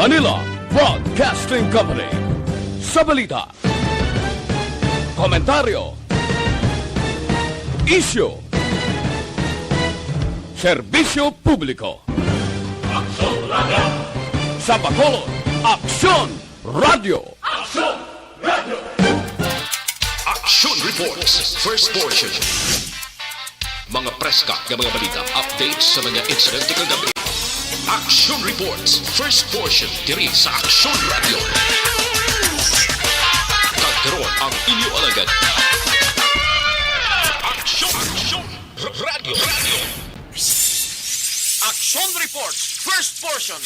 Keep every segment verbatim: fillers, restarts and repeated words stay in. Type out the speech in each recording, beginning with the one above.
Manila Broadcasting Company. Sa balita, komentaryo, isyu, serbisyo publiko. Aksyon Radio. Sa Bacolod, Aksyon Radio. Aksyon Radio. Action Reports, first portion. Mga preska nga mga balita, updates sa mga insidente kagabi. Action Reports, first portion, diri sa Action Radio. Kag karon ang inyo alagad, Action, Action Radio. Action Reports, first portion.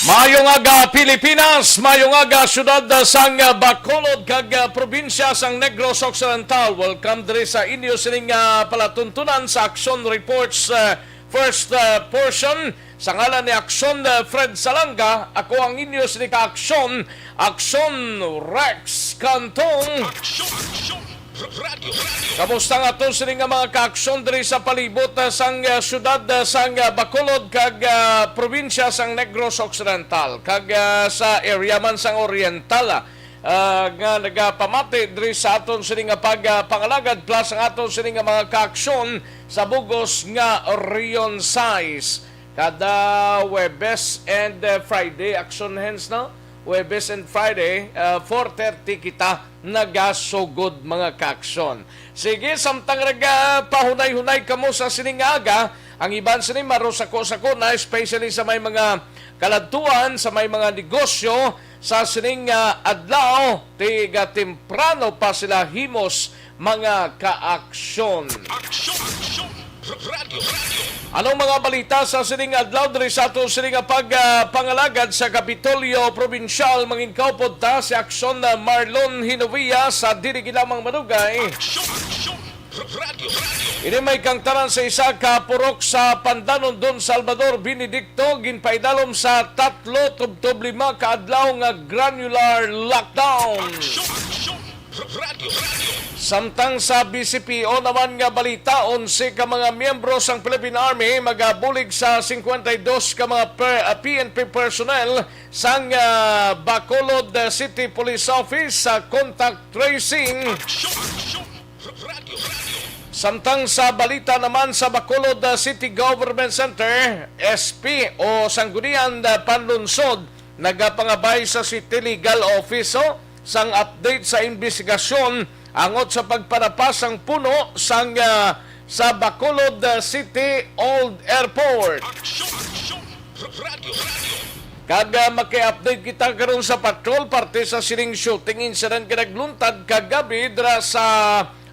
Maayong aga, Pilipinas. Maayong aga, syudad sang Bacolod kag, ah, probinsya sang Negros Occidental. Welcome diri sa inyo sining, ah, palatuntunan sa Action Reports, ah, first, ah, portion. Sa ngalan ni Action, ah, Fred Salanga, ako ang inyo sini ka Action, Action Rex Cantong. Action, Action. Radyo. Kamusta nga aton sini nga mga kaaksyon diri sa palibot, ah, sang, ah, syudad, ah, sang, ah, Bacolod kag, ah, probinsya sang Negros Occidental kag, ah, sa area man sang Oriental, ah, ah, nga nagapamati diri sa aton sini nga pag, ah, pangalagad plus ang aton sini nga mga kaaksyon sa bugos nga Region sais. Kada Huwebes and, ah, Friday, aksyon hens, no? Huwebes and Friday, ah, four thirty kita nagasugod, mga kaaksyon. Sige, samtang nagapahunay-hunay kamo sa sining nga aga, ang iban sini marusako-sako na, especially sa may mga kaladtuan, sa may mga negosyo, sa sining nga adlaw, tiga temprano pa sila himos, mga kaaksyon. Aksyon, aksyon. Radyo, radyo. Anong mga balita sa sining adlaw diri sa ato sining nga pag, ah, pangalagad sa Kapitolyo Probinsyal? Manginkaupod ta si Aksyon, ah, Marlon Hinovia sa dili lamang madugay. Aksyon, aksyon. Radyo, radyo. Ini may kangtaran sa isa ka purok sa Pandanon, Don Salvador Benedicto, ginpaidalom sa tatlo tubtob lima ka adlaw nga granular lockdown. Aksyon, aksyon. Radyo, radyo. Samtang sa B C P O naman nga balita, onse ka mga miyembro sang Philippine Army magabulig sa cincuenta y dos ka mga per-, ah, P N P personnel sang, ah, Bacolod, ah, City Police Office sa contact tracing. Aksyon, aksyon. Radyo, radyo. Samtang sa balita naman sa Bacolod, ah, City Government Center, S P o Sanggunian, ah, Panlunsod, nagapangabay sa City Legal Office, oh, sang update sa imbestigasyon angot sa pagpanapas sang puno sang, ah, sa Bacolod, ah, City Old Airport. Aksyon, aksyon. Radyo, radyo. Kag, ah, maki-update kita karon sa patrol parte sa sining shooting incident nga nagluntad kagabi dira sa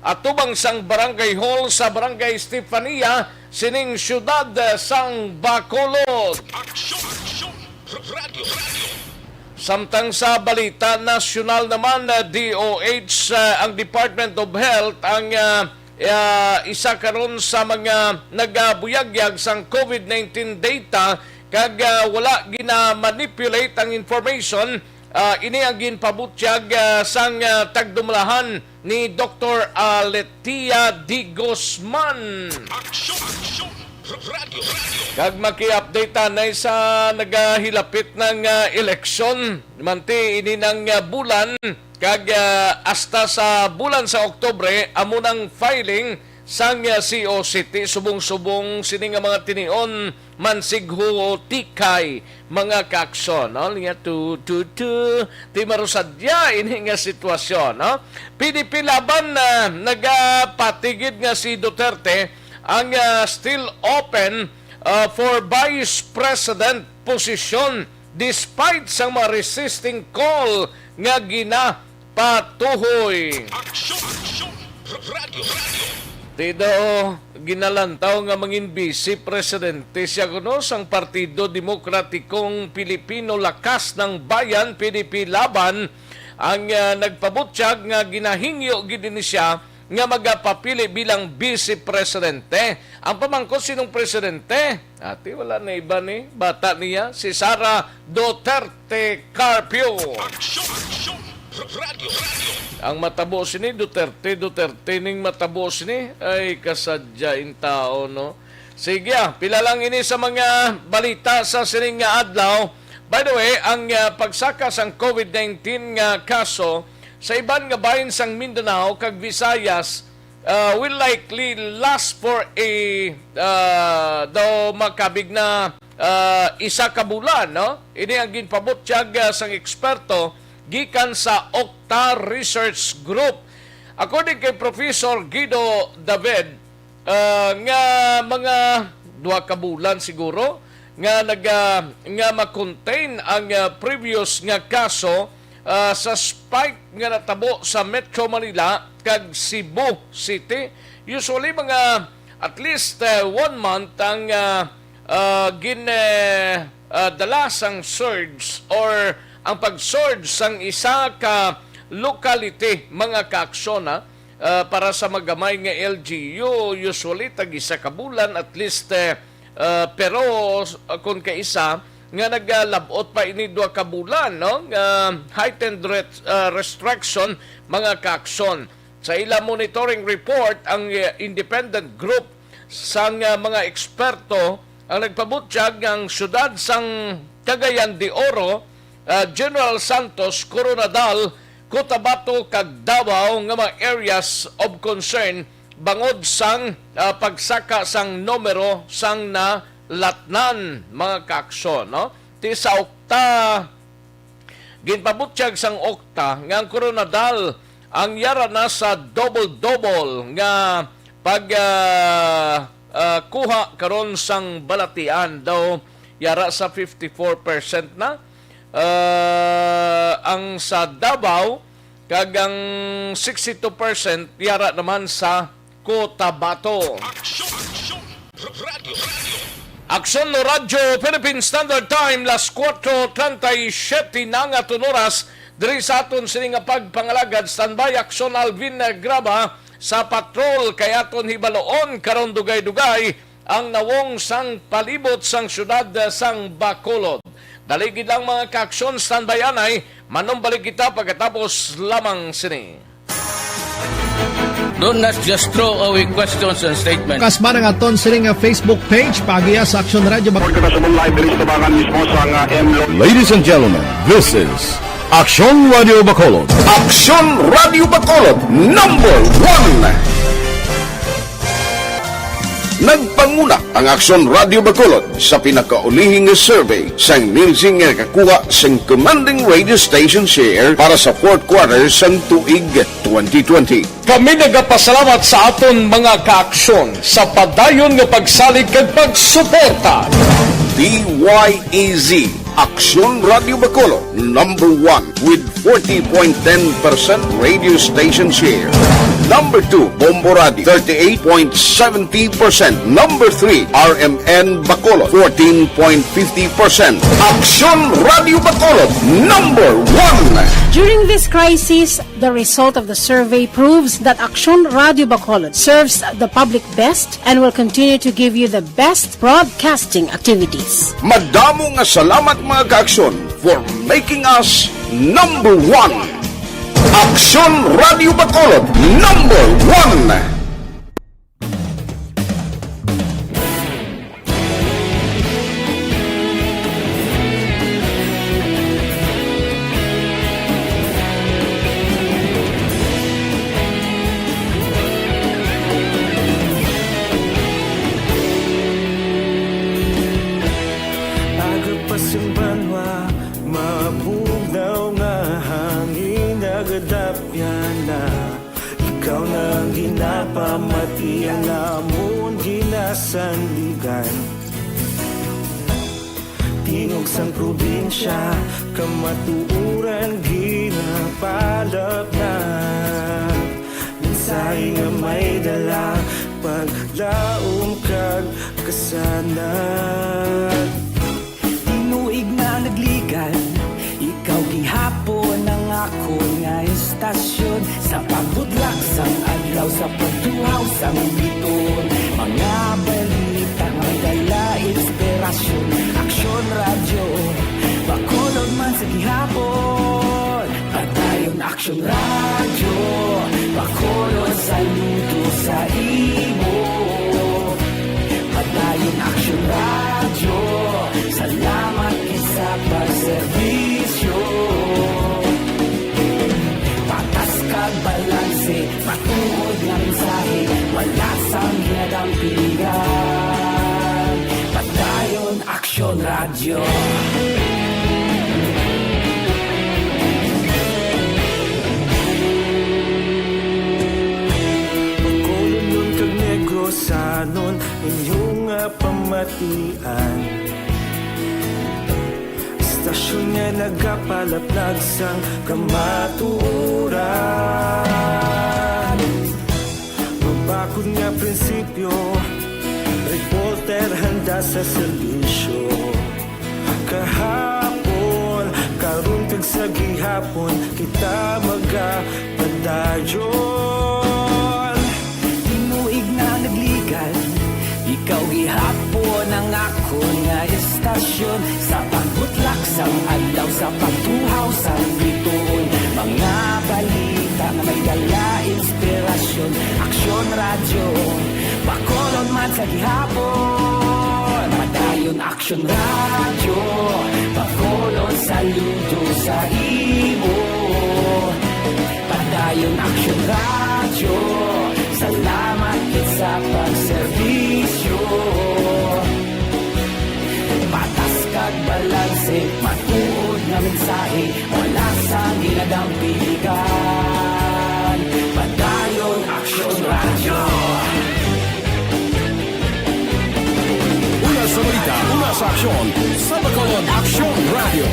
atubang sang Barangay Hall sa Barangay Estefania sining siyudad, ah, sang Bacolod. Aksyon, aksyon. Radyo, radyo. Samtang sa balita nasyonal naman, ah, D O H, ah, ang Department of Health ang, ah, ah, isa karon sa mga nagabuyagyag sang COVID nineteen data kag, ah, wala gina-manipulate ang information. Ah, ini ang ginpabutyag, ah, sang, ah, tagdumalahan ni Doktor Aletia de Guzman. Aksyon, aksyon, radyo, radyo. Kag maki-update tanay sa nagahilapit na nga eleksyon, manti ini nang, ah, bulan, kag, ah, hasta sa bulan sa Oktubre, amo nang filing sang, ah, C O C T, subong-subong sini nga mga tinion, mansighutikay, mga kaaksyon, no? Niya, tu, tu, tu, ti marusadya ini nga sitwasyon, no? P D P Laban, ah, nagapatigid nga si Duterte ang, ah, still open, ah, for Vice President posisyon despite sang mga resisting call nga ginapatuhoy. Aksyon, aksyon, radyo, radyo. Ti daw ginalantaw nga mangin vice presidente siya kuno sang Partido Demokratikong Pilipino, Lakas ng Bayan, P D P Laban, ang, ah, nagpabutyag nga ginahingyo gid ini siya nga magapapili bilang vice presidente. Ang pamangkot, sinong presidente? Ati, wala na iba ni bata niya, si Sara Duterte Carpio. Aksyon, aksyon, radyo, radyo. Ang matabo sini, Duterte, Duterte ning matabo sini. Ay, kasadya in tao, no? Sige, ah, pila lang ini sa mga balita sa sining nga adlaw. By the way, ang, ah, pagsaka sang COVID nineteen nga kaso sa iban nga bahin sang Mindanao kag Visayas, ah, will likely last for a, ah, daw makabig na, ah, isa ka bulan, no? Ini ang ginpabutyag, ah, sang eksperto gikan sa Octa Research Group. According kay Professor Guido David, ah, nga mga duha ka bulan siguro nga nag-, ah, nga ma-contain ang, ah, previous nga kaso, ah, sa spike nga natabo sa Metro Manila kag Cebu City. Usually, mga at least, ah, one month ang, ah, ah, gin-, eh, ah, dala sang surge or ang pag-surge sang isa ka locality, mga kaaksyon, ha? Ah, para sa magamay nga L G U, usually tag isa ka bulan at least, eh, ah, pero, ah, kung kaisa nga nagalabot pa ini duha ka bulan, no, nga heightened ret-, ah, restriction, mga kaaksyon. Sa ila monitoring report, ang, eh, independent group sang, ah, mga eksperto ang nagpabutyag nga ang siyudad sang Cagayan de Oro, ah, General Santos, Koronadal, Cotabato, kag Davao nga mga areas of concern bangod sang, ah, pagsaka sang numero sang nalatnan, mga kaaksyon, no? Ti sa Octa, ginpabutyag sang Octa nga ang Koronadal ang yara na sa double-double nga pag, ah, ah, kuha karon sang balatian. Daw yara sa fifty-four percent na, ah, ang sa Davao, kag ang sixty-two percent yara naman sa Cotabato. Aksyon! Aksyon! Radyo! Aksyon Radyo Philippine Standard Time, las kuwatro treinta y siete na nga aton oras. Diri sa aton sini nga pagpangalagad, standby Aksyon Alvin Graba sa patrol, kay aton hibaloon karon dugay-dugay ang nawong sang palibot sang siyudad sang Bacolod. Dali gid lang, mga kaaksyon, standby anay, manumbalik kita pagkatapos lamang sini. Don't not just throw away questions and statements. Kasba ang aton sini nga Facebook page, paagiha sa Aksyon Radyo Bac- Kita sa live diri sa tabangan mismo sa nga M L O. Ladies and gentlemen, this is Aksyon Radio Bacolod. Aksyon Radio Bacolod, number one. Nagpanguna ang Aksyon Radio Bacolod sa pinakaulihi nga survey sang Nielsen nga nakakuha sang commanding radio station share para sa fourth quarter sang tuig twenty twenty. Kami nagapasalamat sa aton mga kaaksyon sa padayon nga pagsalig kag pagsuporta. D Y E Z, Aksyon Radio Bacolod, number one with forty point ten percent radio station share. Number two, Bombo Radio, thirty-eight point seventy percent. Number three, R M N Bacolod, fourteen point fifty percent. Aksyon Radio Bacolod, number one. During this crisis, the result of the survey proves that Aksyon Radio Bacolod serves the public best and will continue to give you the best broadcasting activities. Madamo nga salamat, mga kaaksyon, for making us number one. Aksyon Radio Bacolod, number one. Aga pa sang banwa, mabugnaw nga hangin nagadapyan na. Ikaw na ang ginapamati, ang amon ginasandigan. Tingog sang probinsya, kamatuoran ginapalapnag. Mensahe nga may dala, paglaom kag kasanag. Tinuig na nagligan, ikaw gihapon ang akon nga estasyon. Sa pagbudlak sang adlaw, sa pagtuhaw sang biton, mga balita may dala inspirasyon. Aksyon Radyo Bacolod man sa gihapon. Padayon Aksyon Radyo Bacolod, saludo sa imo. Padayon Aksyon Radyo, salamat gid sa pag Serbisyo, patas kag balanse, matuod nga mensahe, wala sang ginadampigan. Padayon Aksyon Radyo. Bacolodnon kag Negrosanon, inyo nga pamatian. Istasyon nga nagapalaplag sang kamatuoran. Mabakod nga prinsipyo, reporter handa sa serbisyo. Kahapon, karon kag sa gihapon, kita magapadayon. Tinuig na nagligad, ikaw gihapon ang akon nga istasyon. Sa pagbutlak sang adlaw, sa pagtuhaw sang bituon, mga balita nga may dala inspirasyon. Aksyon Radyo, Bacolod man sa gihapon. Padayon Aksyon Radyo, Bacolod, saludo sa imo. Padayon Aksyon Radyo, salamat gid sa pagserbisyo. Patas kag balanse, matuod nga mensahe, wala sang ginadampigan. Padayon Aksyon Radyo. Una sa balita, una sa aksyon, sa Bacolod Aksyon Radyo.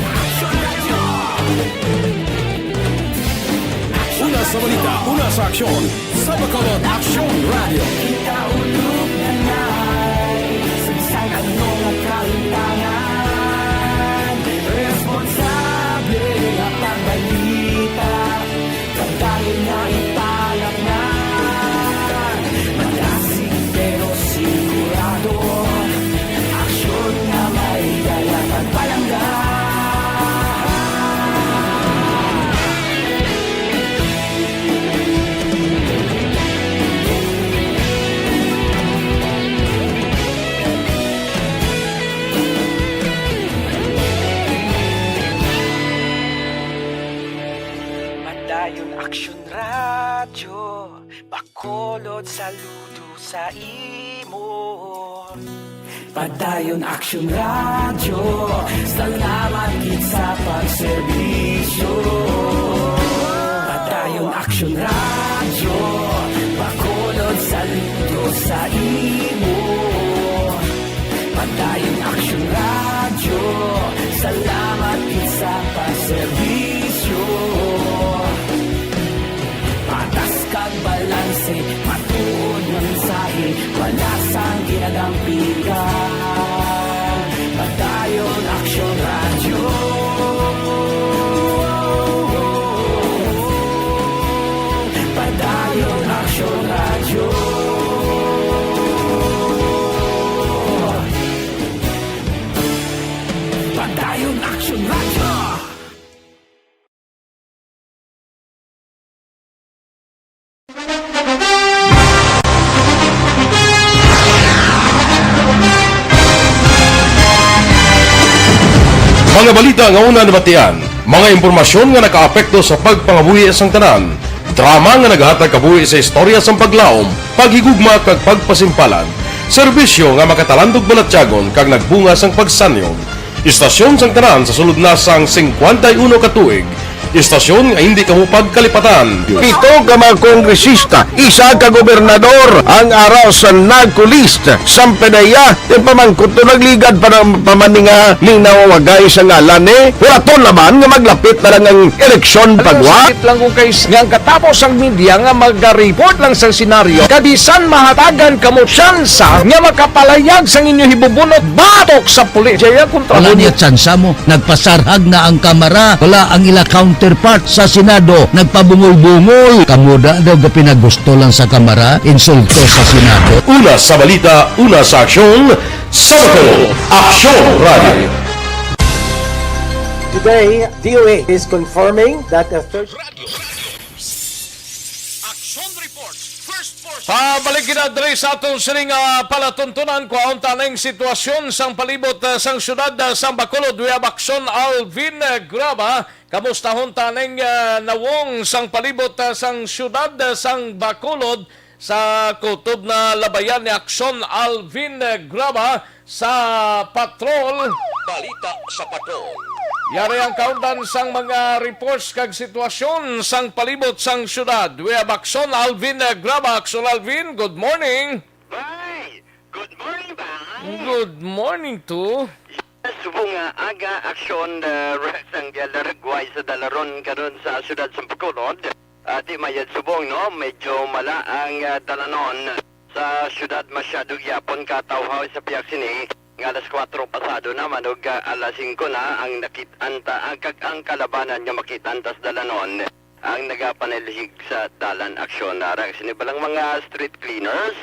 Una sa balita, una sa aksyon, sa Bacolod Aksyon Radyo. Ikaulog na na'y sagsag ang mga kahintangan. Responsable nga pagbalita, pagdayon nga ipalaknag. Malasig pero sigurado, aksyon nga may dala kag palangga. Padayon Aksyon Radyo, Bacolod, saludo sa imo. Padayon Aksyon Radyo, salamat gid sa pagserbisyo. Padayon Aksyon Radyo, Bacolod, saludo sa imo. Padayon Aksyon Radyo, salamat gid sa pagserbisyo. Patas kag balanse, matuod nga mensahe, wala sang ginadampigan. Padayon Aksyon Radyo. Padayon Aksyon Radyo. Padayon Aksyon Radyo. Mga balita nga una nabatian, mga impormasyon nga nakaapekto sa pagpangabuhi sang tanan, drama nga naghatag kabuhi sa istorya sang paglaom, paghigugma kag pagpasimpalan, serbisyo nga makatalandog balatyagon kag nagbunga sang pagsanyog. Istasyon sang tanan sa sulod na sang singkwenta y uno ka tuig. Istasyon nga hindi kamo pagkalipatan. Pito ka mga kongresista, isa ka gobernador ang ara sa NAGCO list. Sampanaya, ti pamangkot to nagligad pa ng pamaninga ning nawawagay sa ngalan ni. Wala to naman nga maglapit na lang ang eleksyon pagwa. Sakit lang kung kay nga ang katapos ang media nga magareport lang sa senaryo. Kabisan mahatagan kamo tsansa nga makapalayag sang inyo hibubunot batok sa pulis. Jaya kontra Wala mo niya tsansa mo. Nagpasarhag na ang Kamara. Wala ang ila counterpart sa Senado. Nagpabungol-bungol. Kamo da daw gapinagusto lang sa Kamara. Insulto sa Senado. Una sa balita, una sa aksyon, sa Bacolod Aksyon Radio. Today, D O A is confirming that a third Action Report, First Force. Pabalik kita diri sa aton sining, ah, palatuntunan. Kuhaon ta ning sitwasyon sang palibot, ah, sang siyudad, ah, sang Bacolod. We have Action Alvin, ah, Graba. Kamustahon ta ning, ah, nawong sang palibot, ah, sang siyudad, ah, sang Bacolod sa kutob na labayan ni Action Alvin, ah, Graba sa patrol. Balita sa patrol. Yari ang kaundan sang mga reports kag sitwasyon sang palibot sang syudad. We have Action Alvin, eh, Graba. Action Alvin, good morning. Bay! Good morning, bay! Good morning to. Yes, subong nga aga, Action, uh, Rex, ang Laragway sa dalanon karon sa siyudad sa Bacolod. Ah, di mayad subong, no? Medyo mala ang, ah, dalanon sa siyudad. Masyado gyapon katawhaw sa pihak sini nga alas kuwatro pasado na, manog, ah, alas singko na ang nakit-an ta, ang kag ang kalabanan nga makit-an ta sa dalanon ang nagapanalhig sa dalan. Action na ra sini balang mga street cleaners.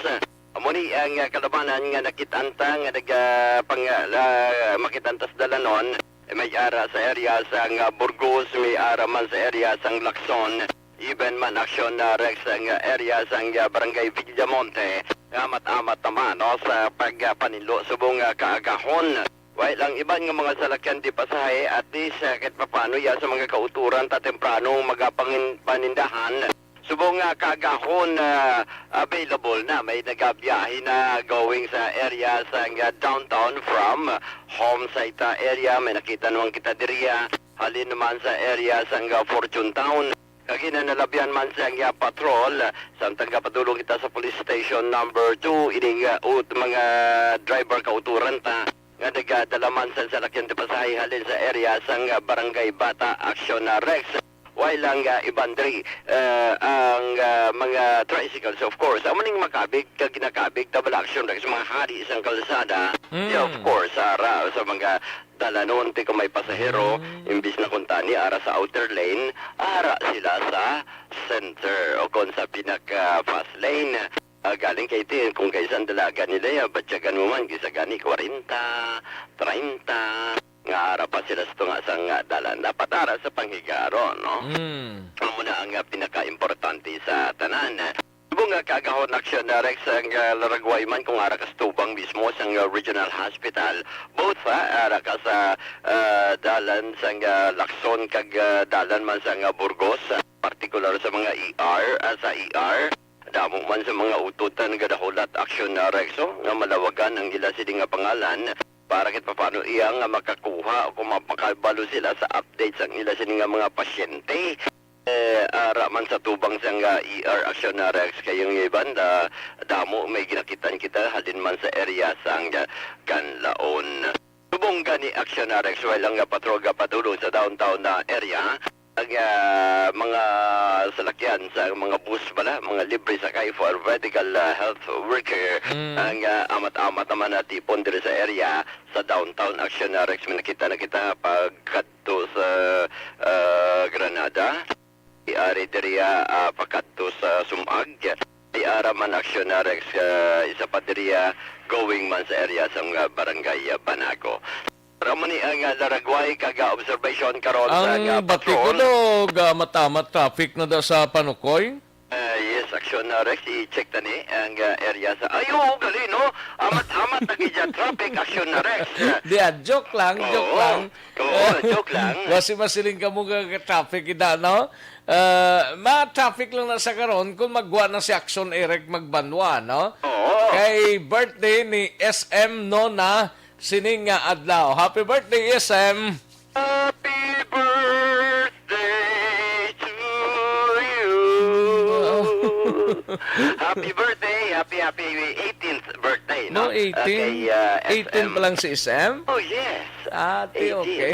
Amo ni ang, ah, kalabanan nga nakit-an ta nga naga-, pang-, ah, makit-an ta sa dalanon. May ara sa area sang, ah, Burgos, may ara man sa area sang Lacson. Even man, Action, ah, Rex, ang, ah, area sang, ah, Barangay Villamonte. Amat-amat naman, no, sa pagpaninlo subong, ah, kaagahon. Way lang iban nga mga salakyan di pasahe, at least, ah, kahit papano, ya, sa mga kauturan ta tempranong magapangin-, panindahan. Subong nga kaagahon, ah, available na, may nagabiyahe na going sa area sang, ah, downtown from Home Saita area. May nakita naman kita diriya. Halin naman sa area sang, ah, Fortune Town. Kag ginanalabihan man sang, ah, patrol, ah, samtang gapadulong kita sa police station number two, ining, ah, ut-, mga driver kauturan ta nga nagadala man sa salakyan ti pasahe halin sa area sang, ah, Barangay Bata. Action na, Rex. Way lang, ah, iban diri, ah, ang, ah, mga tricycles, of course. Amo ning makabig, kag ginakabig ta bala, Action Rex, mga hari sang kalsada. Mm. Yeah, of course, ara sa mga dalanon ti kung may pasahero, Mm. imbis na kuntani ara sa outer lane, ara sila sa center o kon sa pinaka fast lane. Ah, galing kay ti, kung kaisan dalagan nila, ya, batyagan mo man, kisa gani kwarenta, treinta, nga ara pa sila sa tunga sang, ah, dalan. Dapat ara sa panghigaron, no? Mm. Amo na ang, ah, pinakaimportante sa tanan. Subong nga kaagahon, Action na, Rex, ang, ah, Laragway man kung ara ka sa tubang mismo sang, ah, Regional Hospital, both, ha, ara ka sa, ah, dalan sang, ah, Lacson kag, ah, dalan man sang, ah, Burgos, ah, partikular sa mga E R, ah, sa E R, damo man sa mga utod ta nagadahulat, Action na, Rex, oh, nga malawagan ang ila sini nga pangalan para kahit papaano iya nga makakuha o kung makabalo sila sa update sang ila sini nga mga pasyente. Eh, ara man sa tubang sang, ah, E R, Action na, Rex, kay ang iban, ah, damo may ginakitan kita halin man sa area sang, ah, Kanlaon. Subong gani, Action na, Rex, way lang nga patrol gapadulong sa downtown na area. Ang, ah, mga salakyan sa mga bus bala, mga libre sakay for medical, ah, health worker, Mm. ang, ah, amat-amat naman natipon diri sa area sa downtown. Action na, Rex, may nakita na kita pagkadto sa, ah, Granada. Di ari diri, ah, pakadto sa Sumag. Di ara man, Action na, Rex, ah, isa pa diri, ah, going man sa area sa mga barangay, ah, Banago. Amo ni ang, ah, Laragway kag, ah, observation karon sa, Ang ah, bati ko patrol. Daw, ga-amat-amat traffic na da sa Panukoy. Ah, yes, Action na, Rex. I-check ta ni ang, ah, area sa, ay, oo, gali, no? Amat-amat na gid ya traffic, Action na, Rex. Di, ah, joke lang, joke Oo. lang. Oo, joke lang. Basi masiling kamo nga traffic ida, no? Ah, ma-traffic lang na sa karon kung magwa na si Action Eric Magbanwa, no? Oo. Kay birthday ni S M Nona sining nga adlaw. Happy birthday, S M! Happy birthday to you. Happy birthday, happy, happy eighteenth birthday, no? No, eighteen? Ah, kay, ah, Eighteen S M. pa lang si S M? Oh, yes. Ate, Eighteen. Okay.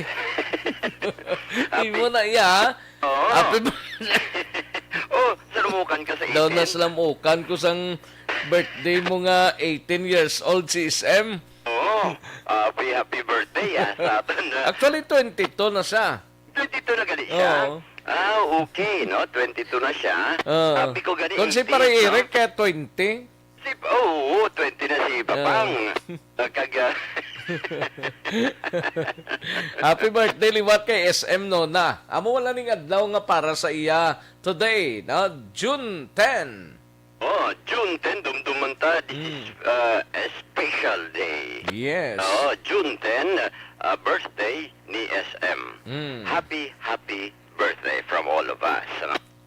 Happy Imo na iya, ha? Oo. Happy birthday. Oh, salamukan ka sa Daw na eighteen. Salamukan ko sang birthday mo nga eighteen years old si S M. Oo. Happy, happy birthday, ah, sa aton, ah. Actually, twenty-two na siya. Twenty-two na gali siya? Oo. Ah, okay, no? Twenty-two na siya. Oo. Sabi ko gani, Kung si eighteen, Pare no? Eric, kaya twenty. Si, oo, twenty na si Papang. Oo. Ah, kag, ah, Happy birthday liwat kay S M Nona. Amo wala ning adlaw nga para sa iya today, no? June ten. Oh, June ten, dumduman ta. This is, Mm. uh, a special day. Yes. Oh, June ten, uh, birthday ni S M. Mm. Happy, happy birthday from all of us.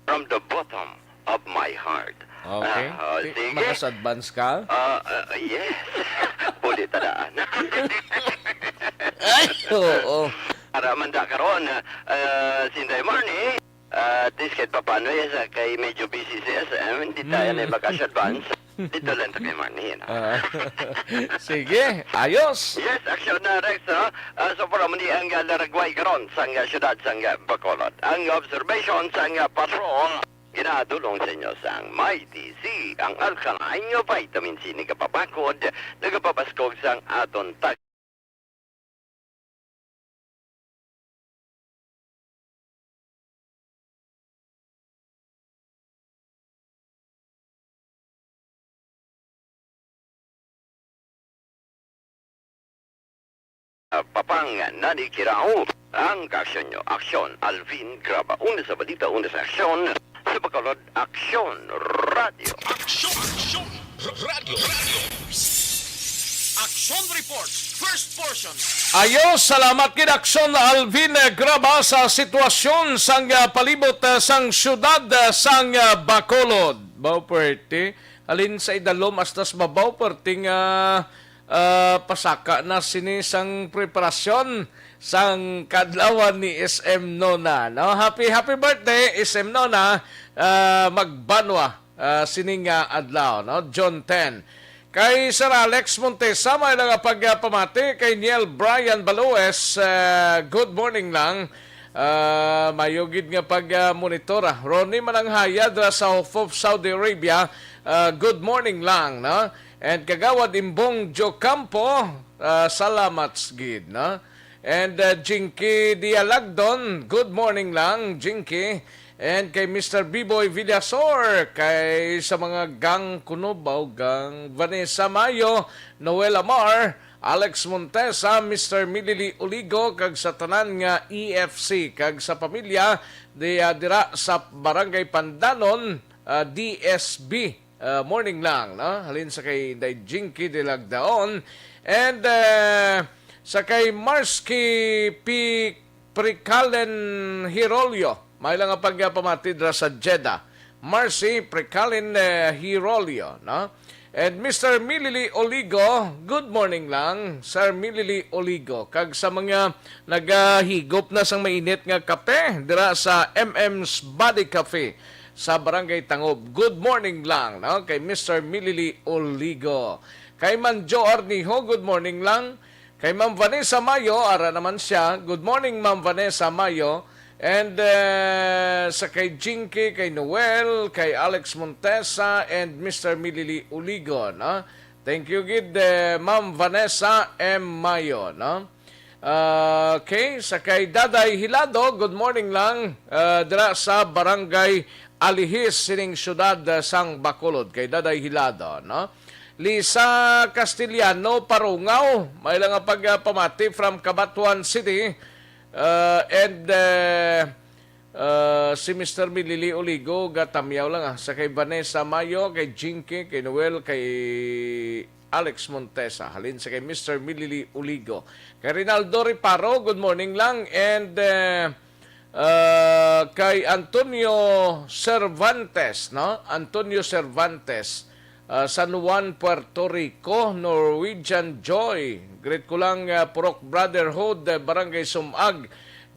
From the bottom of my heart. Okay. Ah, oh, Ti-, sige. Makas-advance ka? Ah, ah, yes. Pwede tadaan. Ay, oo. Para man da karon, ah, Sinday Marnie. Ah, at least kahit papaano, yes, ah, kay medyo busy si S M, hindi tayo Hmm. na makas-advance. Dito lang ta kay Marnie, no? Ah. Sige, ayos. Yes, aksyon na, Rex, no? Ah, so, para muli ang, ah, laragway karon sang, ah, siyudad sang, ah, Bacolod. Ang observation sang, ah, patrol, ginadulong sa inyo sang Mighty C, ang alkaline nga vitamin C nagapabakod, nagapabaskog sang aton tag- Ah, Papang Nani Kirao, ang kaaksyon nyo, aksyon, Alvin Graba. Una sa balita, una sa aksyon, sa Bacolod, Aksyon Radio. Aksyon, aksyon, r-, radyo, radyo. Aksyon Report, first portion. Ayo, salamat gid, Aksyon Alvin, eh, Graba sa sitwasyon sang, ah, palibot, ah, sang siyudad, ah, sang, ah, Bacolod. Baw, perte. Halin sa idalom hasta sa babaw, perte nga, ah, pasaka na sini sang preparasyon sang kaadlawan ni S M Nona, no? Happy, happy birthday, S M Nona. Ah, magbanwa, ah, sini nga adlaw, no? June ten. Kay Sir Alex Montesa, may lang pagpamati. Kay Niel Brian Baloes, ah, good morning lang. Ah, mayo gid nga pag, ah, monitor, ah. Ronnie Mananghaya dira sa Hof of Saudi Arabia, ah, good morning lang, no? And Kagawad Imbong Jocampo, ah, salamat gid, no? And, uh, Jinky Dialagdon, good morning lang, Jinky. And kay Mister Biboy Villasor, kay sa mga gang kuno ba, gang Vanessa Mayo, Noel Amar, Alex Montesa, Mister Milili Oligo, kag sa tanan nga E F C, kag sa pamilya di, ah, dira sa Barangay Pandanon, ah, D S B. Uh, morning lang, no? Halin sa kay Inday Jinky Dilagdaon and, uh, sa kay Marsky P. Precalen Hirolio. May lang nga pagpamati dira sa Jeddah. Marcy Precalen, uh, Hirolio, no? And Mister Milili Oligo, good morning lang, Sir Milili Oligo. Kag sa mga nagahigop na sang mainit nga kape dira sa M M's Body Cafe sa Barangay Tangob, good morning lang, no? Kay Mister Milili Oligo. Kay Man Joe Arnijo, good morning lang. Kay Ma'am Vanessa Mayo, ara naman siya. Good morning, Ma'am Vanessa Mayo. And, eh, sa kay Jinky, kay Noel, kay Alex Montesa, and Mister Milili Uligo, no? Thank you gid, eh, Ma'am Vanessa M. Mayo, no? Ah, okay, sa kay Daday Hilado, good morning lang, ah, dira sa Barangay Alihis, sining siyudad, ah, sang Bacolod, kay Daday Hilado, no? Lisa Castellano Parungaw, may lang nga pagpamati from Cabatuan City, ah, and, eh, Ah, si Mister Milili Oligo, gatamyaw lang, ah. Sa kay Vanessa Mayo, kay Jinky, kay Noel, kay Alex Montesa. Halin sa kay Mister Milili Oligo. Kay Rinaldo Reparo, good morning lang. And, eh, ah, kay Antonio Cervantes, no? Antonio Cervantes. Ah, San Juan, Puerto Rico, Norwegian Joy. Greet ko lang, ah, Purok Brotherhood, ah, Barangay Sumag.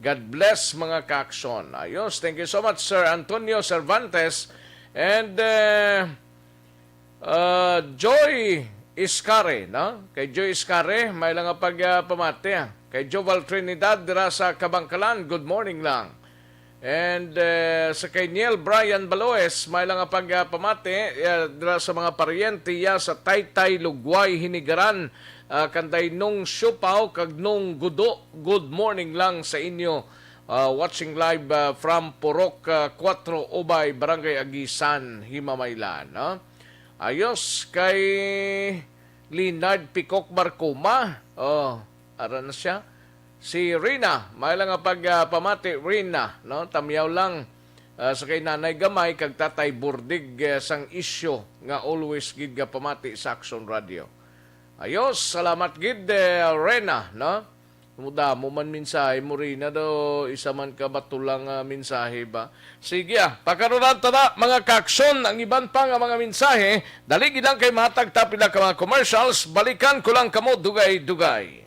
God bless, mga kaaksyon. Ayos. Thank you so much, Sir Antonio Cervantes. And, eh, ah, Joy Iscare, no? Kay Joy Iscare, may lang nga pag, ah, pamati, ah. Kay Joval Trinidad, dira sa Kabangkalan, good morning lang. And, eh, sa kay Neil Brian Baloes, may lang nga pag, ah, pamati, eh, dira sa mga paryente ya sa Taytay, Lugway, Hinigaran, ah, kanday Nung Siupaw kag Nung Gudo. Good morning lang sa inyo. Ah, watching live, ah, from Purok, ah, Cuatro Ubay, Barangay Aguisan, Himamaylan, no? Ayos kay Leonard Picok Marcoma. Oh, ara na siya. Si Rina, may lang nga pag, ah, pamati, Rina, no? Tamyaw lang. ah, sa kay Nanay Gamay kag Tatay Burdig, eh, sang isyu nga always gid nga pamati sa Aksyon Radio. Ayos, salamat gid, eh, Rena, no? Mudamo man mensahe mo, Rena, do isa man ka batulang, ah, mensahe ba? Sige, ah, pakarunan ta na, mga kaaksyon, ang iban pa nga mga mensahe. Dali gid lang kay mahatag ta pila ka mga commercials, balikan ko lang kamo dugay-dugay.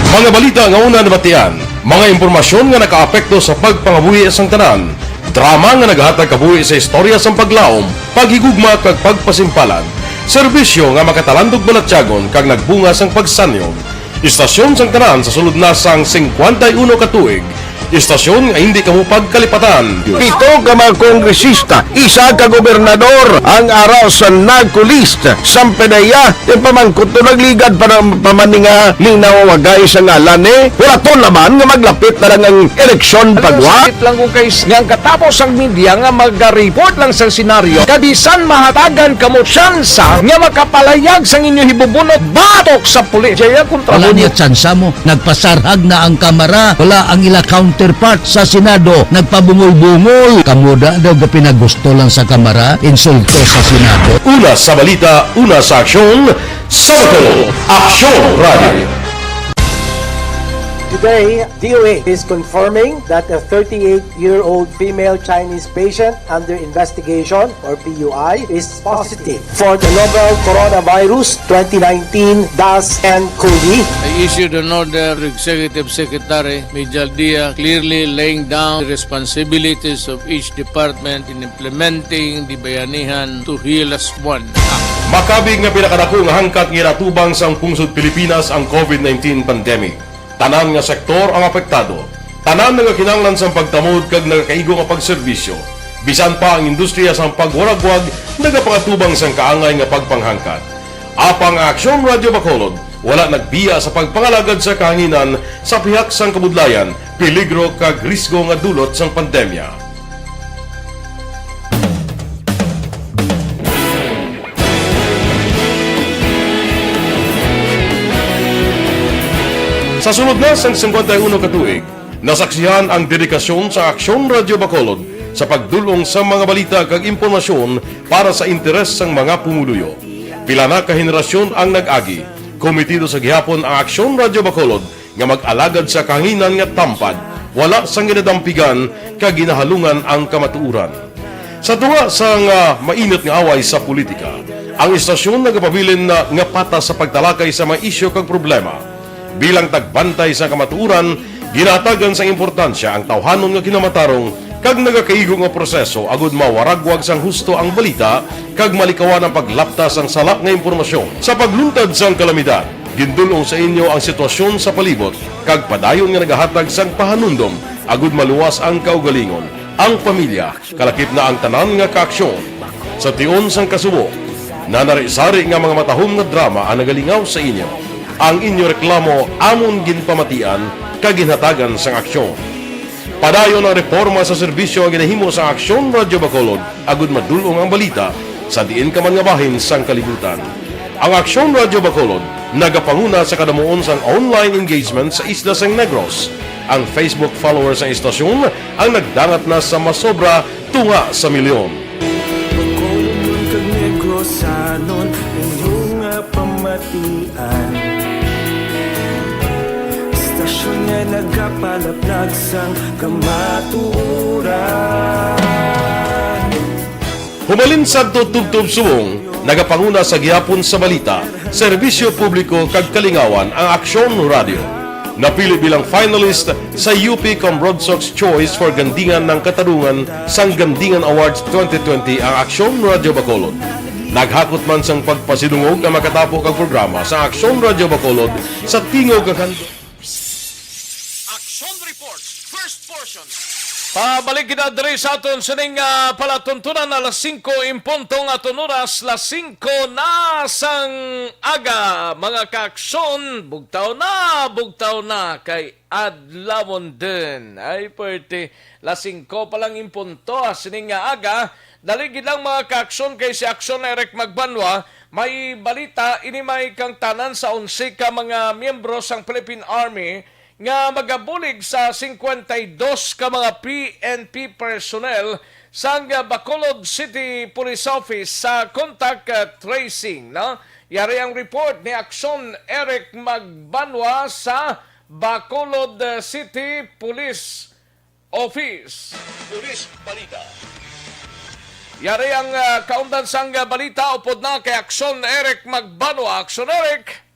Mga balita nga una nabatian, mga impormasyon nga nakaapekto sa pagpangabuhi sang tanan, drama nga nagahatag kabuhi sa istorya sang paglaom, paghigugma kag pagpasimpalan, serbisyo nga makatalandog balatyagon kag nagbunga sang pagsanyog. Istasyon sang tanan sa sulod na sang singkwenta y uno ka tuig. Istasyon nga hindi kamo pagkalipatan. Pito ka mga kongresista, isa ka gobernador ang ara sa NAGCO list. Sang P D E A, yung pamangkot to nagligad pa ng pamaninga ning nawawagay sa ngalan eh. Wala to naman nga maglapit na lang ang eleksyon pagwa. Sakit lang kung kay nga ang katapos ang media nga magareport lang sa senaryo. Kabisan mahatagan kamo tsansa nga makapalayag sang inyo hibubunot batok sa pulis. Jaya kontra Wala mo niya tsansa mo. Nagpasarhag na ang Kamara. Wala ang ila counterpart sa Senado. Nagpabungol-bungol. Kamuda daw gapinagusto lang sa Kamara. Insulto sa Senado. Una sa balita, una sa aksyon, sa Bacolod, Aksyon Radio. Today, D O A is confirming that a thirty-eight-year-old female Chinese patient under investigation, or P U I, is positive for the novel coronavirus twenty nineteen dash N COVID. I issued an order to Executive Secretary Mijal Dia, clearly laying down the responsibilities of each department in implementing the Bayanihan to Heal Us One Act. Makabig nga pinakadako nga hangkat nga ginatubang sang pungsod Pilipinas ang COVID nineteen pandemic. Tanan nga sektor ang apektado. Tanan nagakinahanglan sang pagtamod kag nagakaigo nga pagserbisyo. Bisan pa ang industriya sang pagwaragwag nagapangatubang sang kaangay nga pagpanghangkat. Apang ang Aksyon Radio Bacolod wala nagbiya sa pagpangalagad sa kahanginan sa pihak sang kabudlayan, peligro kag risgo nga dulot sang pandemya. Sa sulod na sang singkwenta y uno ka tuig, nasaksihan ang dedikasyon sa Aksyon Radio Bacolod sa pagdul-ong sa mga balita kag impormasyon para sa interes sang mga pumuluyo. Pila na ka henerasyon ang nag-agi. Komitido sa gihapon ang Aksyon Radio Bacolod nga mag-alagad sa kahanginan nga tampad, wala sang ginadampigan kag ginahalungan ang kamatuoran. Sa tunga sang, ah, mainit nga away sa politika, ang istasyon nagapabilin na nga patas sa pagtalakay sa mga isyu kag problema. Bilang tagbantay sa kamatuoran, ginahatagan sang importansya ang tawhanon nga kinamatarong kag nagakaigo nga proseso agud mawaragwag sang husto ang balita kag malikawan ang paglapta sang sala nga impormasyon. Sa pagluntad sang kalamidad, gindul-ong sa inyo ang sitwasyon sa palibot kag padayon nga nagahatag sang pahanumdom agud maluwas ang kaugalingon, ang pamilya, kalakip na ang tanan nga kaaksyon. Sa tion sang kasubo, nanari-sari nga mga matahom nga drama ang nagalingaw sa inyo. Ang inyo reklamo amon ginpamatian kag ginhatagan sang aksyon. Padayon ang reporma sa serbisyo nga ginahimo sa Aksyon Radyo Bacolod agud madul-ong ang balita sa diin ka man nga bahin sang kalibutan. Ang Aksyon Radyo Bacolod nagapanguna sa kadamuon sang online engagement sa isla sang Negros. Ang Facebook followers sang istasyon ang nagdangat na sa masobra tunga sa milyon. Bacolodnon kag Negrosanon, inyo nga pamatian. Istasyon nga nagapalaplag sang kamatuoran. Humalin sadto tubtob subong, nagapanguna sa gihapon sa balita, serbisyo publiko kag kalingawan ang Aksyon Radyo. Napili bilang finalist sa U P Cambrodsoc's Choice for Gandingan ng Katarungan sang Gandingan Awards twenty twenty ang Aksyon Radyo Bacolod. Naghakot man sang pagpasidungog ang makatapo kag programa sa Aksyon Radyo Bacolod sa tingog kag handom. Action Report, first portion. Pabalik kita diri sa aton sining, ah, palatuntunan, alas singko in punto ang aton oras, alas singko na sang aga, mga kaaksyon, bugtaw na, bugtaw na kay adlawon din. Ay, pwerte, alas singko pa lang in punto, ah, sining nga aga. Dali gid lang, mga kaaksyon, kay si Aksyon Eric Magbanwa May balita ini, may kangtanan sa onse ka mga miyembro sang Philippine Army nga magabulig sa singkwenta y dos ka mga P N P personnel sang Bacolod City Police Office sa contact, uh, tracing, no? Yari ang report ni Action Eric Magbanwa sa Bacolod, uh, City Police Office. Police Balita. Yari ang, ah, kaundan sang, ah, balita upod na kay Action Eric Magbanwa. Action Eric.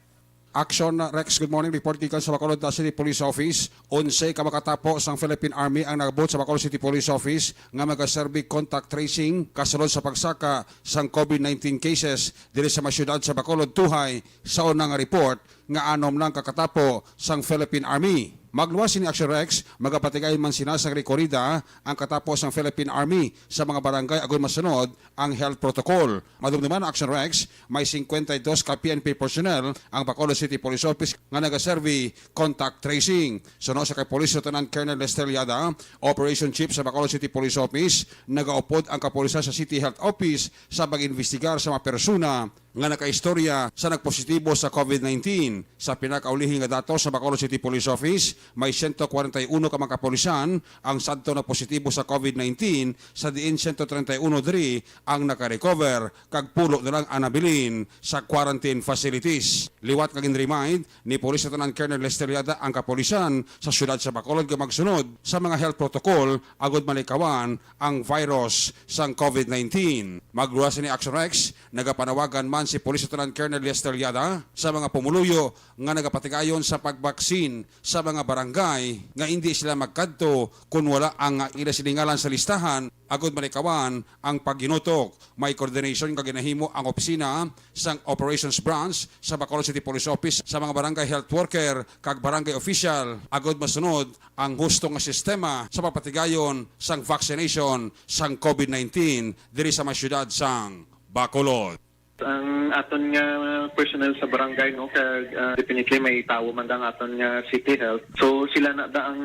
Action Rex, good morning. Report gikan sa Bacolod City Police Office. Onse ka makatapo sang Philippine Army ang nagabot sa Bacolod City Police Office nga magaserbi contact tracing kasulod sa pagsaka sang COVID nineteen cases diri sa mga syudad sa Bacolod, tuhay sa una nga report nga anom lang ka katapo sang Philippine Army. Magluwas sini, Action Rex, magapatigayon man sina sang rekorida ang katapo sang Philippine Army sa mga barangay agod masunod ang health protocol. Madumduman, Action Rex, may singkwenta y dos ka P N P personnel ang Bacolod City Police Office nga nagaserbi contact tracing. Suno sa kay Police Lieutenant Colonel Lester Liada, Operation Chief sa Bacolod City Police Office, nagaupod ang kapulisan sa City Health Office sa pag-imbestigar sa mga persona nga nakaistorya sa nagpositibo sa COVID nineteen. Sa pinakaulihi nga datos sa Bacolod City Police Office, may siyento kwarenta y uno ka mga kapulisan ang sadto nagpositibo sa COVID nineteen, sa diin siyento treinta y uno diri ang nakarecover, kag pulo na lang ang nabilin sa quarantine facilities. Liwat nga ginremind ni Police Lieutenant Colonel Lester Liada ang kapulisan sa siyudad sa Bacolod nga magsunod sa mga health protocol agud malikawan ang virus sang COVID nineteen. Magluwas ni Action Rex, nagapanawagan man si Police Lieutenant Colonel Lester Liada sa mga pumuluyo nga nagapatigayon sa pagbaksin sa mga barangay nga indi sila magkadto kon wala ang ila silingalan sa listahan agud malikawan ang pagginutok. May coordination nga ginahimo ang opisina sang Operations Branch sa Bacolod City Police Office sa mga barangay health worker kag barangay official agud masunod ang husto nga sistema sa papatigayon sang vaccination sang COVID nineteen diri sa mga siyudad sang Bacolod. Ang aton nga personnel sa barangay, no, kag, ah, definitely may tawo man ang aton nga city health. So, sila na da ang